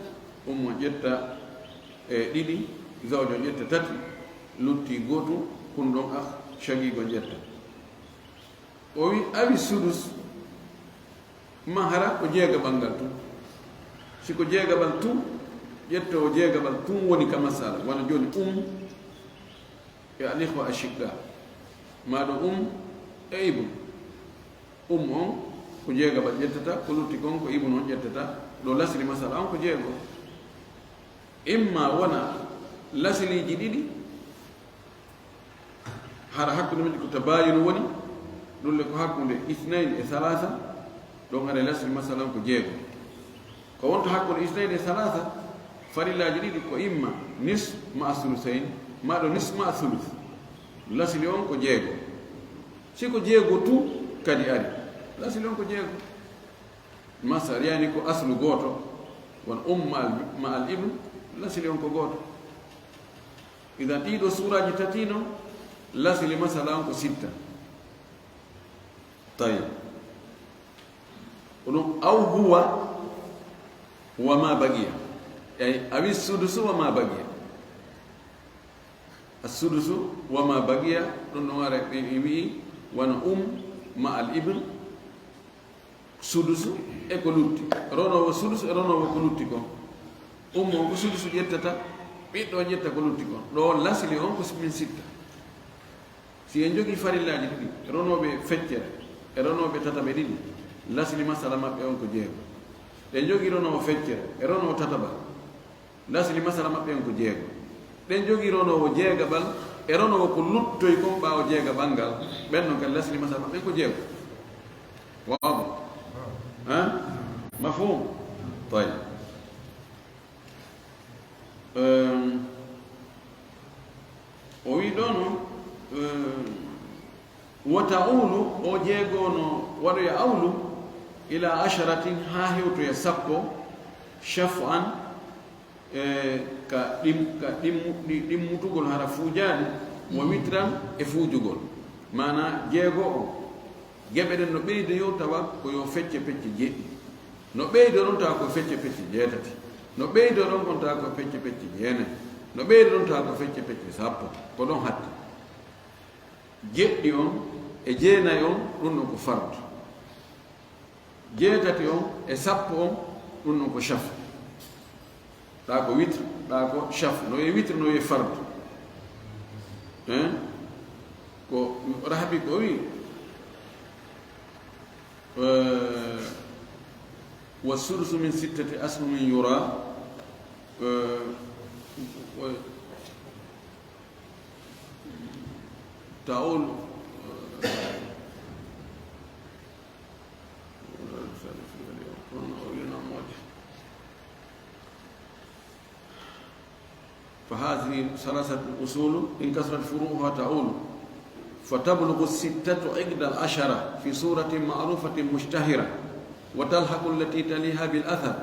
ummu on ƴetta, e, ɗiɗi, zawj on ƴetta tati, lutti gootu, kun ɗon akh shaqiq on ƴetta. O wi, awi sudus, ma hara ko jeegaɓal ngal tun. Si ko jeegaɓal tun, ƴettoowo jeegaɓal tun woni ka masala. Wano jooni um e al ikhwa ashiqqa. Maa ɗo um e ibn. Um on ko jeegaɓal ƴettata, ko lutti kon ko ibn on ƴettata. Ɗo lasli masala on ko jeego. Imma wona lasiliiji ɗiɗi, hara hakkunde majji ko tabayun woni, ɗun le ko hakkunde isnayn e thalatha, ɗon haray lasli masalan ko jeego. Ko wonta hakkunde isnayn e thalatha, farillaaji ɗiɗi ko imma nis ma'a sulusayn, maa ɗo nis ma'a sulus. Lasli on ko jeego. Si ko jeego tun kadi ari, lasli on ko jeego. Masala, yani ko aslu gooto, won um ma al, ma al ibn, lasli on ko gooto. Idan ɗii ɗoo suuraaji tati non, lasli masala on ko sitta. Tayyib. Ko ɗun, aw huwa wa ma baqiya. Ay, awi sudusu wa ma baqiya. As-sudusu wa ma baqiya, ɗun ɗon ara ɓe, ɓe wi'i, wano um ma al ibn, sudusu e ko lutti. Ronoowo sudusu e ronoowo ko lutti kon. Um on ko sudusu ƴettata, ɓiɗɗo on ƴetta ko lutti kon. Ɗoo lasli on ko min sitta. Si en jogii farillaaji ɗiɗi, ronooɓe feccere e ronooɓe tataɓe ɗiɗi, lasli masala maɓɓe on ko jeego. Ɗen jogii ronoowo feccere e ronoowo tataɓal, lasli masala maɓɓe on ko jeego. Ɗen jogii ronoowo jeegaɓal e ronoowo ko luttoy kon ɓaawo jeegaɓal ngal, ɓen non kadi lasli masala maɓɓe on ko jeego. Waadih? Hein? Mafhum? Tayyib. Ehm, o wi'i ɗoo non, ehm, wa ta'ulu, o jeego no waɗoya awlu, ila asharatin, haa hewtoya sappo, shaf'an, e ka ɗim-, ka ɗimmu-, ɗi-, ɗimmutugol hara fuujaani, wa witran e fuujugol. Maanaa jeego on, geɓe ɗen no ɓeydoyoo tawa ko yo fecce pecce jeɗɗi. No ɓeydoo ɗon tawa ko fecce pecce jeetati. No ɓeydoo ɗon kon tawa ko fecce pecce jeenay. No ɓeydoo ɗon tawa ko fecce pecce sappo. Ko ɗon hatti. Jeɗɗi on e jeenay on, ɗun ɗon ko fardu. Jeetati on e sappo on, ɗun ɗon ko shafu. Ɗaa ko witr, ɗaa ko shafu. No wi'ee witr, no wi'ee fardu. Hein? Ko Rahabi ko wi'i, eh, wa sudusu min sittati ashumin yura, eh, wa-, ta'ul, وهذه ثلاثة أصول إن كثرت فروعها تعول، فتبلغ الستة عقد العشرة في صورة معروفة مشتهرة، وتلحق التي تليها بالأثر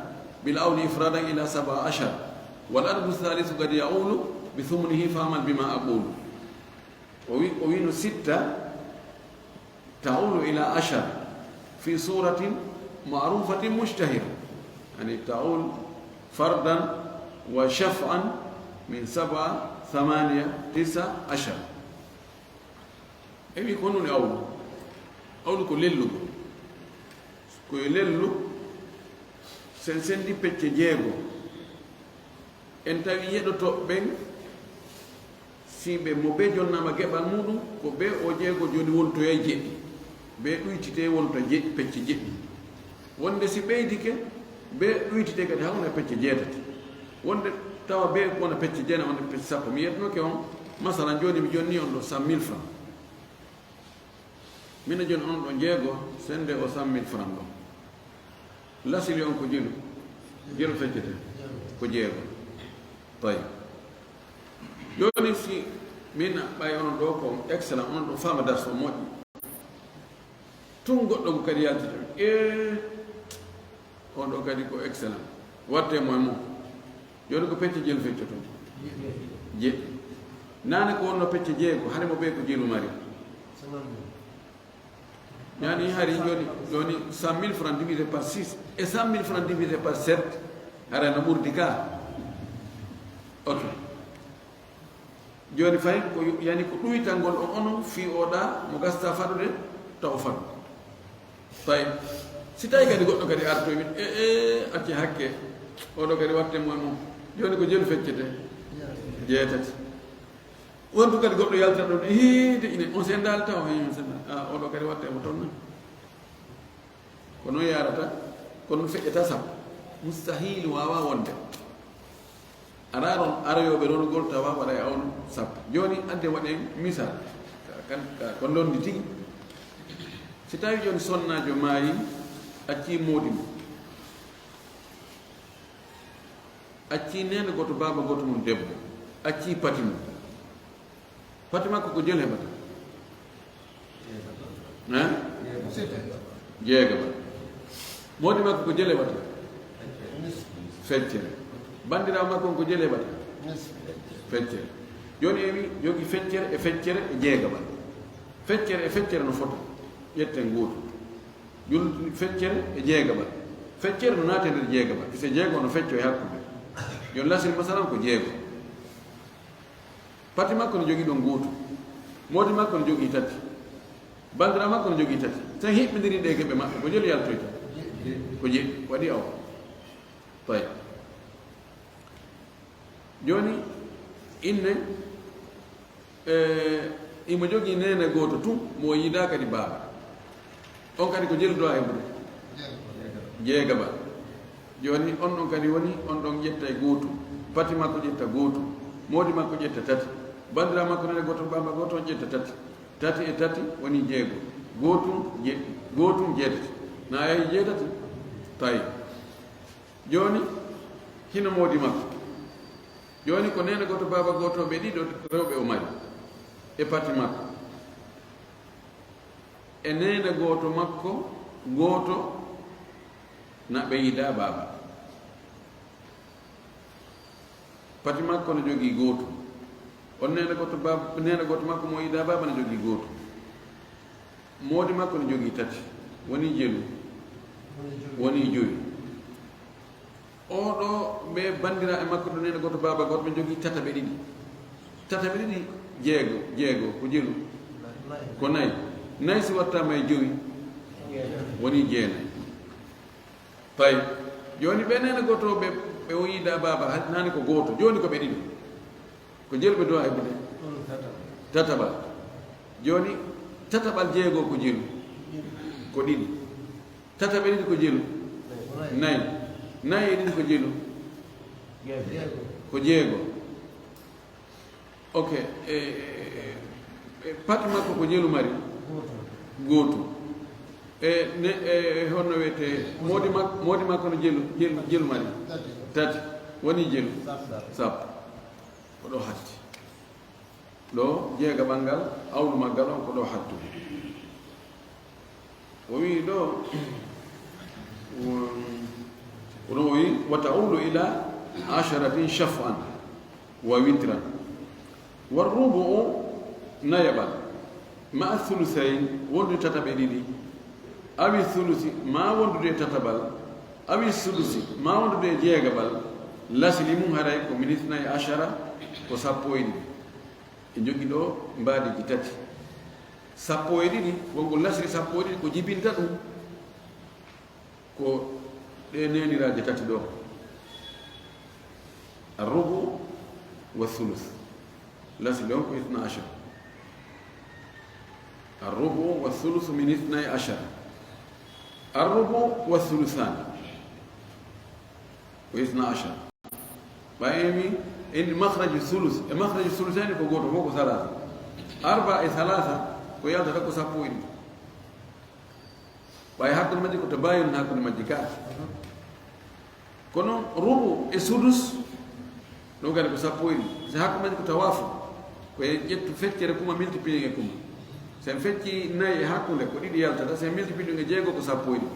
بالعول إفرادا إلى سبع عشر، والعدد الثالث قد يعول بثمنه فاعمل بما أقول. O wi-, o wiino sitta تعول إلى عشر في صورة معروفة مشتهرة، يعني تعول فردا وشفعا من سبعة، ثمانية، تسعة، عشر. E wi ko honɗun e awlu? Awlu ko lellugo. Ko e lellu sen sendi pecce jeego. En tawi yeɗotooɓe ɓen, si ɓe mo bee jonnaama geɓal muuɗum, ko bee o jeego jooni wontoyay jeɗɗi, bee ɗuytitee wonta je-, pecce jeɗɗi. Wonde si ɓeydike, bee ɗuytitee kadi haa wona pecce jeetati. Wonde tawa bee wona pecce jeenay, wonde pecce sappo. Mi yetnooke on, masalan, jooni mi jonni on ɗoo cent mille francs. Minen jooni onon ɗon jeego, sende o cent mille francs ɗon. Lasili on ko jelu, jelu feccete, ko jeego. Tawi. Jooni si min ɓay onon ɗoo ko excellent, onon ɗon faama darso moƴƴi. Tun goɗɗo ko kadi yaltita. Ee, on ɗoo kadi ko excellent. Wattee mo e mum. Jooni ko pecce jelu feccoton? Jeɗɗi. Naane ko wonno pecce jeego, hade mo bee ko jelu mari. Yani hari jooni, jooni cent mille francs divisé par six e cent mille francs divisé par sept, hara no ɓurdi ka. Ok. Jooni fay ko yo-, yani ko ɗuytangol on onon fii o ɗaa mo gasta faɗude, taw faɗu. Tawi, si tawi kadi goɗɗo kadi artoy min, e, e, acce hakke, oɗo kadi watte mo e mum. Jooni ko jelu feccete? Jeetati. Wontu kadi goɗɗo yalta ɗon, e, hiide ine, on sendaali taw, he, on sendaali. A, oɗo kadi watte mo ton na. Ko non yaarata, ko non feƴƴata sappo. Mustahil waawaa wonde. A raaron aroyooɓe ronugol tawa waɗay on sappo. Jooni, adde waɗen misal. Ka, kan, ka, ko ndondi tigi. Si tawi jooni sonnaajo maayi, accii moodi mum. Accii neene gooto, baaba gooto mum debbo. Accii pati mum. Pati makko ko jelu heɓata? Hein? Jeegaba. Moodi makko ko jelu heɓata? Feccere. Bandiraawo makko on ko jelu heɓata? Feccere. Jooni en wi, jogi feccere e feccere e jeegaba. Feccere e feccere no fota. Ƴetten gootu. Jul-, feccere e jeegaba. Feccere no naati e nder jeegaba. Pise jeego no fecco e hakkunde. Jooni lasil masalan ko jeego. Pati makko no jogii ɗon gootu. Moodi makko no jogii tati. Bandiraawo makko no jogii tati. Sen hiɓɓindirii ɗee geɓe maɓɓe, ko jelu yaltoyta? Ko jeɗɗi. Waɗi awa. Tawi. Jooni, inne, eh, imo jogii neene gooto tun, mo o yiidaa kadi baaba. On kadi ko jelu do'a heɓude? Jeegaba. Jooni, on ɗon kadi woni, on ɗon ƴetta e gootu. Pati makko ƴetta gootu. Moodi makko ƴetta tati. Bandiraawo makko neene gooto, baaba gooto, on ƴetta tati. Tati e tati woni jeego. Gootum jeɗɗi. Gootum jeetati. Na yahi jeetati? Tawi. Jooni, hino moodi makko. Jooni ko neene gooto, baaba gooto, ɓe ɗiɗo rewɓe o mari. E pati makko. E neene gooto makko, gooto na ɓe yiɗaa baaba. Pati makko no jogii gootu. On neene gooto baab-, neene gooto makko mo yiɗaa baaba no jogii gootu. Moodi makko no jogii tati. Wonii jelu. Wonii jowi. Oo ɗoo, ɓe banndiraaɓe makko ɗo neene gooto, baaba gooto, ɓe njogii tataɓe ɗiɗi. Tataɓe ɗiɗi, jeego, jeego, ko jelu? Ko nayi. Nayi si wattaama e jowi, wonii jeenayi. Tawi, jooni ɓe neene gooto, ɓe, ɓe o yiida baaba, ha-, naane ko gooto, jooni ko ɓe ɗiɗi. Ko jelu ɓe do'a heɓude? Tataɓal. Jooni, tataɓal jeego ko jelu? Ko ɗiɗi. Tataɓe ɗiɗi ko jelu? Nayi. Nayi e ɗiɗi ko jelu? Ko jeego. Ok. E, e, e, e, pati makko ko jelu mari? Gootu. E, ne, e, e, honno wiyetee? Moodi mak-, moodi makko no jelu, jelu, jelu mari? Tati. Woni jelu? Sappo. Ko ɗoo hatti. Ɗoo jeegaɓal ngal, awlu maggal on ko ɗoo hattu. O wi'i ɗoo, ko ɗum o wi'i, "Wa ta'ulu ila asharatin shaf'an wa witran." Wa rubu'u nayaɓal, ma'a thuluthayn wondude tataɓe ɗiɗi, awi thulusi maa wondude e tataɓal, awi sudusi maa wondude e jeegaɓal, lasli mun haray ko min ithnay ashara, ko sappo e ɗiɗi. E jogi ɗoo mbaadiiji tati. Sappo e ɗiɗi, wonko lasli sappo e ɗiɗi ko jibinta ɗum. Ko ɗee neeniraaje tati ɗoo. Arrubu wa thuluth. Lasli on ko ithna ashar. Arrubu wa thuluth min ithnay ashar. Arrubu wa thuluthan. Ko ithna ashar. Ɓay en wi, en makhraju thuluth. E makhraju thuluthayni ko gooto fof ko thalatha. Arba e thalatha ko yaltata ko sappo e ɗiɗi. Ɓay hakkunde majji ko tabayun hakkunde majji ka. Kono rubu e sudus, ɗum kadi ko sappo e ɗiɗi. Si hakkunde majji ko tawafu, ko e ƴettu feccere kuma multiplier e kuma. Si en fecci nayi e hakkunde, ko ɗiɗi yaltata. Si en multiplier ɗum e jeego, ko sappo e ɗiɗi.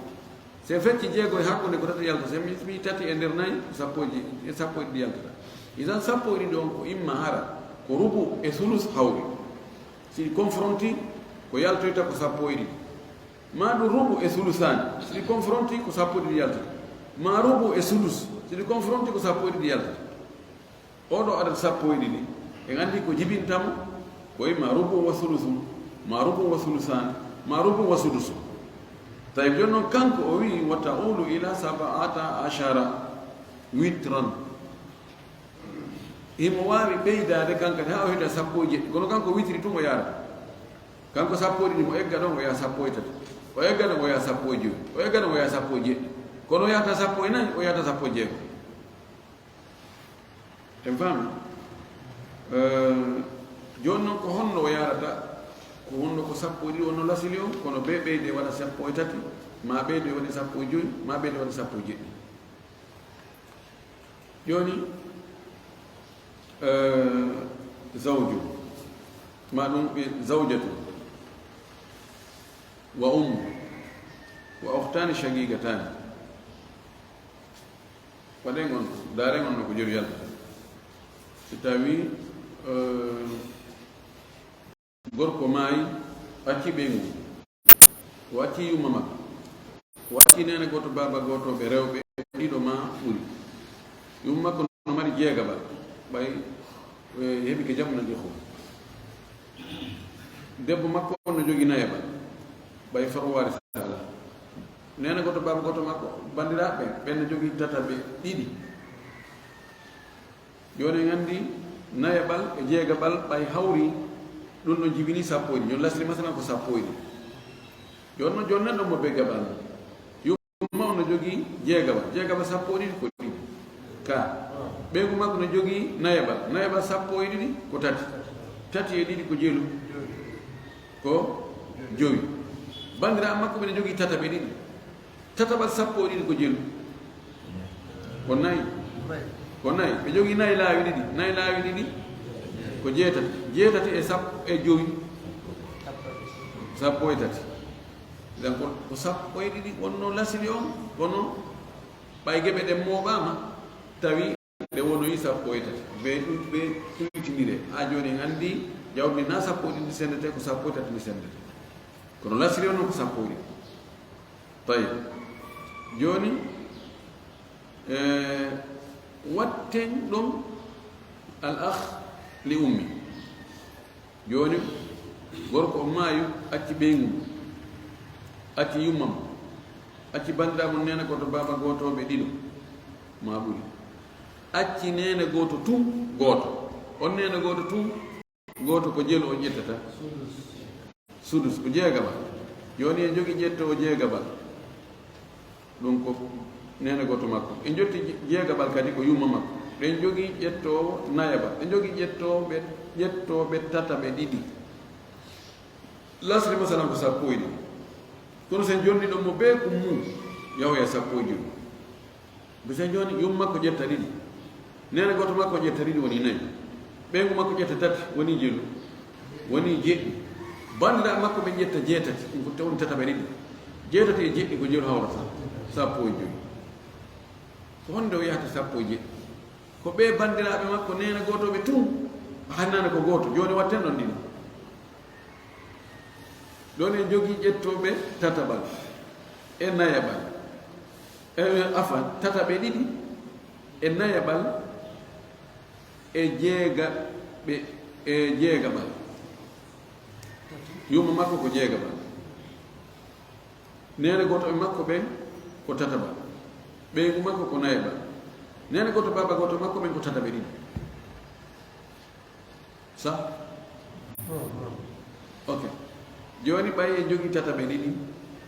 Si en fecci jeego e hakkunde, ko tati yaltata. Si en multiplier tati e nder nayi, ko sappo e ɗiɗi, e sappo e ɗiɗi yaltata. Idan sappo e ɗiɗi on ko imma hara, ko rubu e sulus hawri. Si ɗi confronti, ko yaltoyta ko sappo e ɗiɗi. Maa ɗum rubu e sulusaani, si ɗi confronti ko sappo e ɗiɗi yaltata. Maa rubu e sudus, si ɗi confronti ko sappo e ɗiɗi yaltata. Oo ɗoo adad sappo e ɗiɗi, en anndi ko jibinta mo, ko imma rubu wa sulusun, maa rubu wa sulusaani, maa rubu wa sudusun. Tayyib, jooni non kanko o wi'i, "Wa ta'ulu ila sab'ata ashara witran." Himo waawi ɓeydaade kan kadi haa o heɓa sappo e jeɗɗi. Kono kanko witiri tun o yaarata. Kanko sappo e ɗiɗi, mo egga ɗon o yaha sappo e tati. O egga ɗon o yaha sappo e jowi. O egga ɗon o yaha sappo e jeɗɗi. Kono o yahata sappo e nayi, o yahata sappo e jeego. En faami? Eh, jooni non ko honno o yaarata? Ko honno ko sappo e ɗiɗi wonno lasili on? Kono bee ɓeyde waɗa sappo e tati, maa ɓeyde waɗa sappo e jowi, maa ɓeyde waɗa sappo e jeɗɗi. Jooni, eh, zawju, maa ɗum ɓe zawjatu, wa ummu, wa ukhtaani shaqiqataani. Waɗen on, daaren on no ko jowi yalta. Si tawii, eh, gorko maayi, acci ɓeyngu, o acci yumma makko, o acci neene gooto, baaba gooto, ɓe rewɓe ɗiɗo maa ɓuri. Yumma makko no mari jeegaɓal, ɓay, eh, heɓi ke jamna ɗi ko. Debbo makko on no jogi nayaɓal, ɓay faruwaari sala. Neene gooto, baaba gooto makko, banndiraaɓe ɓen, ɓen no jogi tataɓe ɗiɗi. Jooni en anndi nayaɓal e jeegaɓal ɓay hawri, ɗum no jibini sappo e ɗiɗi. Jooni lasri masalan ko sappo e ɗiɗi. Jooni non, jooni nan ɗon mo be gaɓal. Yumma on no jogii jeegaɓal. Jeegaɓal sappo e ɗiɗi ko ɗiɗi. Ka. Ɓeyngu makko no jogii nayaɓal. Nayaɓal sappo e ɗiɗi ko tati. Tati e ɗiɗi ko jelu. Ko jowi. Banndiraaɓe makko ɓe no jogii tataɓe ɗiɗi. Tataɓal sappo e ɗiɗi ko jelu. Ko nayi. Ko nayi. Ɓe jogii nayi laawi ɗiɗi. Nayi laawi ɗiɗi ko jeetati. Jeetati e sappo e jowi. Sappo e tati. Idan ko, ko sappo e ɗiɗi wonno lasli on, kono ɓay geɓe ɗen mooɓaama, tawi ɗe wonoyi sappo e tati. Ɓe ɗum, ɓe ɗuytindire. Haa jooni en anndi jawdi na sappo e ɗiɗi sendete, ko sappo e tati ndi sendete. Kono lasri on non ko sappo e ɗiɗi. Tayyib. Jooni, eh, watten ɗon al akh li ummi. Jooni, gorko on maayi, acci ɓeyngu, acci yumma mo, acci banndiraaɓe mun neene gooto, baaba gooto, ɓe ɗiɗo, maa ɓuri. Acci neene gooto tun, gooto. On neene gooto tun, gooto ko jelu o ƴettata? Sudus, ko jeegaɓal. Jooni en jogii ƴettoowo jeegaɓal. Ɗum ko neene gooto makko. En jotti je-, jeegaɓal kadi ko yumma makko. Ɗen jogii ƴettoowo nayaɓal. Ɗen jogii ƴettooɓe, ƴettooɓe tataɓe ɗiɗi. Lasri masalan ko sappo e ɗiɗi. Kono sen jonni ɗon mo bee kum mum, yahoya sappo e jowi. Bisa jooni, yumma makko ƴetta ɗiɗi. Neene gooto makko ƴetta ɗiɗi woni nayi. Ɓeyngu makko ƴetta tati, wonii jelu, wonii jeɗɗi. Banndiraaɓe makko ɓen ƴetta jeetati, ɗum ko woni tataɓe ɗiɗi. Jeetati e jeɗɗi ko jelu hawrata, sappo e jowi. Ko honde o yahata sappo e jeɗɗi? Ko ɓee banndiraaɓe makko neene gootooɓe tun, hannane ko gooto, jooni watten ɗon ɗiɗi. Ɗon en jogii ƴettooɓe tataɓal e nayaɓal, e, afan, tataɓe ɗiɗi e nayaɓal e jeegaɓe, e jeegaɓal. Yumma makko ko jeegaɓal. Neene gooto e makko ɓen ko tataɓal. Ɓeyngu makko ko nayaɓal. Neene gooto, baaba gooto makko ɓen ko tataɓe ɗiɗi. Sa? Ok. Jooni ɓay en jogii tataɓe ɗiɗi,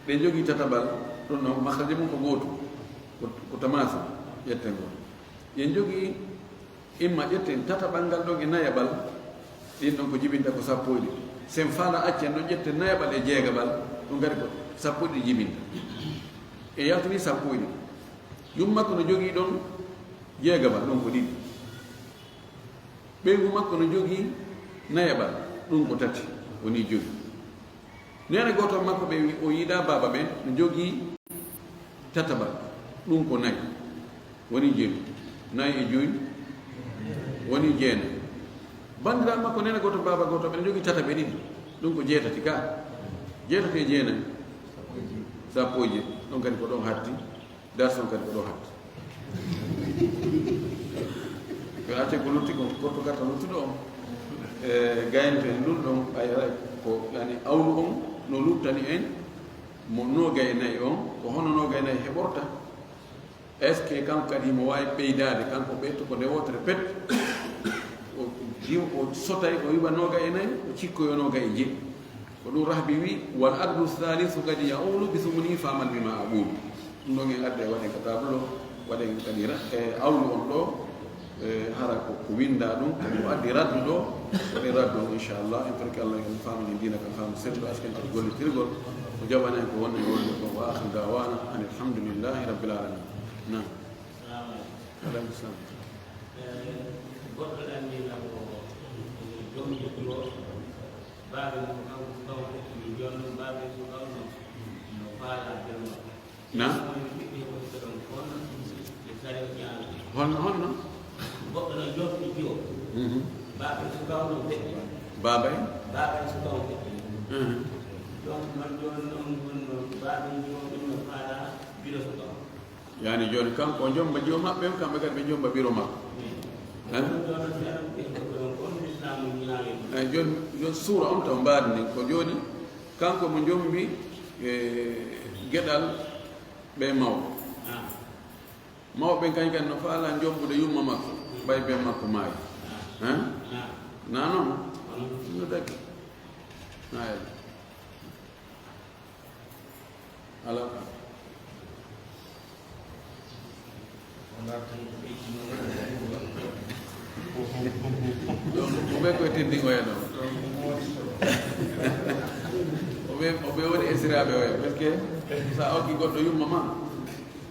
ɗen jogii tataɓal, ɗon no makhraji mun ko gootu, ko, ko tamaasa, ƴetten ngol. En jogii, imma ƴetten tataɓal ngal ɗon e nayaɓal, ɗin ɗon ko jibinta ko sappo e ɗiɗi. Sen faala accen ɗon ƴetten nayaɓal e jeegaɓal, ɗum kadi ko sappo e ɗiɗi jibinta. E yaltini sappo e ɗiɗi. Yumma ko no jogii ɗon jeegaɓal, ɗon ko ɗiɗi. Ɓeyngu makko no jogii nayaɓal, ɗum ko tati, wonii jowi. Neene gooto makko ɓe o yiɗaa baaba ɓen no jogii tataɓal, ɗum ko nayi, wonii jeɗɗi. Nayi e jowi, wonii jeenayi. Banndiraaɓe makko neene gooto, baaba gooto, ɓe no jogii tataɓe ɗiɗi, ɗum ko jeetati ka. Jeetati e jeenayi, sappo e jeɗɗi. Ɗon kadi ko ɗon hatti. Darson kadi ko ɗo hatti. Ko acce ko lutti kon, korto karta luttuɗo on. E, gaynto en ɗum ɗon, ay, ay, ko, yani, awlu on, no luttani en, mo noogay e nayi on, ko hono noogay e nayi heɓorta? Est-ce que kanko kadi himo waawi ɓeydaade, kanko ɓeyto ko nde wootere pet? O diw, o sotay, o wi'a noogay e nayi, o cikkoyo noogay e jeɗɗi. Ko ɗum Rahbi wi, "Wal adlu thalithu kadi ya'ulu bi thumni fa'mal bima aqulu." Ɗum ɗon en adda e waɗen ka tableau, waɗen kadi ra-, e awlu on ɗo, e hara ko, ko winda ɗum, ko ɗum addi raddu ɗo, waɗen raddu on inchallah. En torki Allah en faamani diina kan faamu sellu, asken kadi gollitirgol, o jaɓana en ko wonɗen wonde ko. Wa akhiru da'wana anil hamdulillahi rabbil alamin. Naam. Wa alaikum salam. Eh, goɗɗo ɗanni lan ko, ko joom jikku o, baaɓe mum ko kanko suka on feƴƴini, jooni non baaɓe suka on non no faalaa bee makko. Na? Woni ɓiɓɓe ko suka on kono, ɓe sari o ƴaami. Honno, honno? Goɗɗo no joom jikku o, Mhm. baaɓe suka on non feƴƴini. Baabay? Baaɓe suka on feƴƴini. Mhm. Donc, man jooni non, woni non, baaɓe joom ɗum no faalaa biro suka on. Yani jooni kanko o jomba jiwo maɓɓe on, kamɓe kadi ɓe jomba biro makko. Eh? Eh, jooni, jooni suura on taw mbaadi ndin ko jooni kanko mo jombi, eh, geɗal ɓe mawɓe. Mawɓe ɓen kañ kadi no faala jombude yumma makko, ɓay ben makko maayi. Eh? Na non? No dagi. Na yalla. Alaa ka. Donc, o ɓe koye teddin oya ɗon. O ɓe, o ɓe woni esiraaɓe oya, parce que sa okki goɗɗo yumma ma,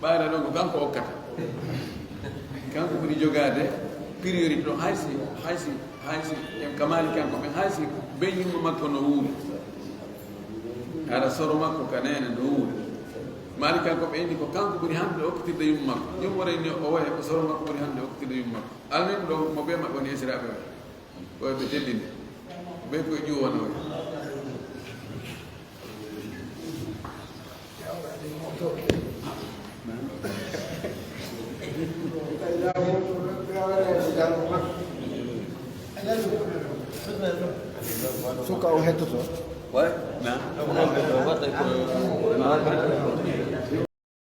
ɓayra ɗon ko kanko okkata. Kanko ɓuri jogaade priorité ɗon, hay si, hay si, hay si, en ka Maalikankoɓe, hay si ben yumma makko no wuuri. Hara soro makko ka neene no wuuri. Maalikankoɓe inni ko kanko ɓuri hande okkitirde yumma makko. Yumma rewni o waya ko soro makko ɓuri hande okkitirde yumma makko. Almen ɗo mo be maɓɓe woni esiraaɓe ɓe. Ko ɓe teddinde. Ɓe ko e ƴuwanooɓe. Suka o hettoto. Way? Na?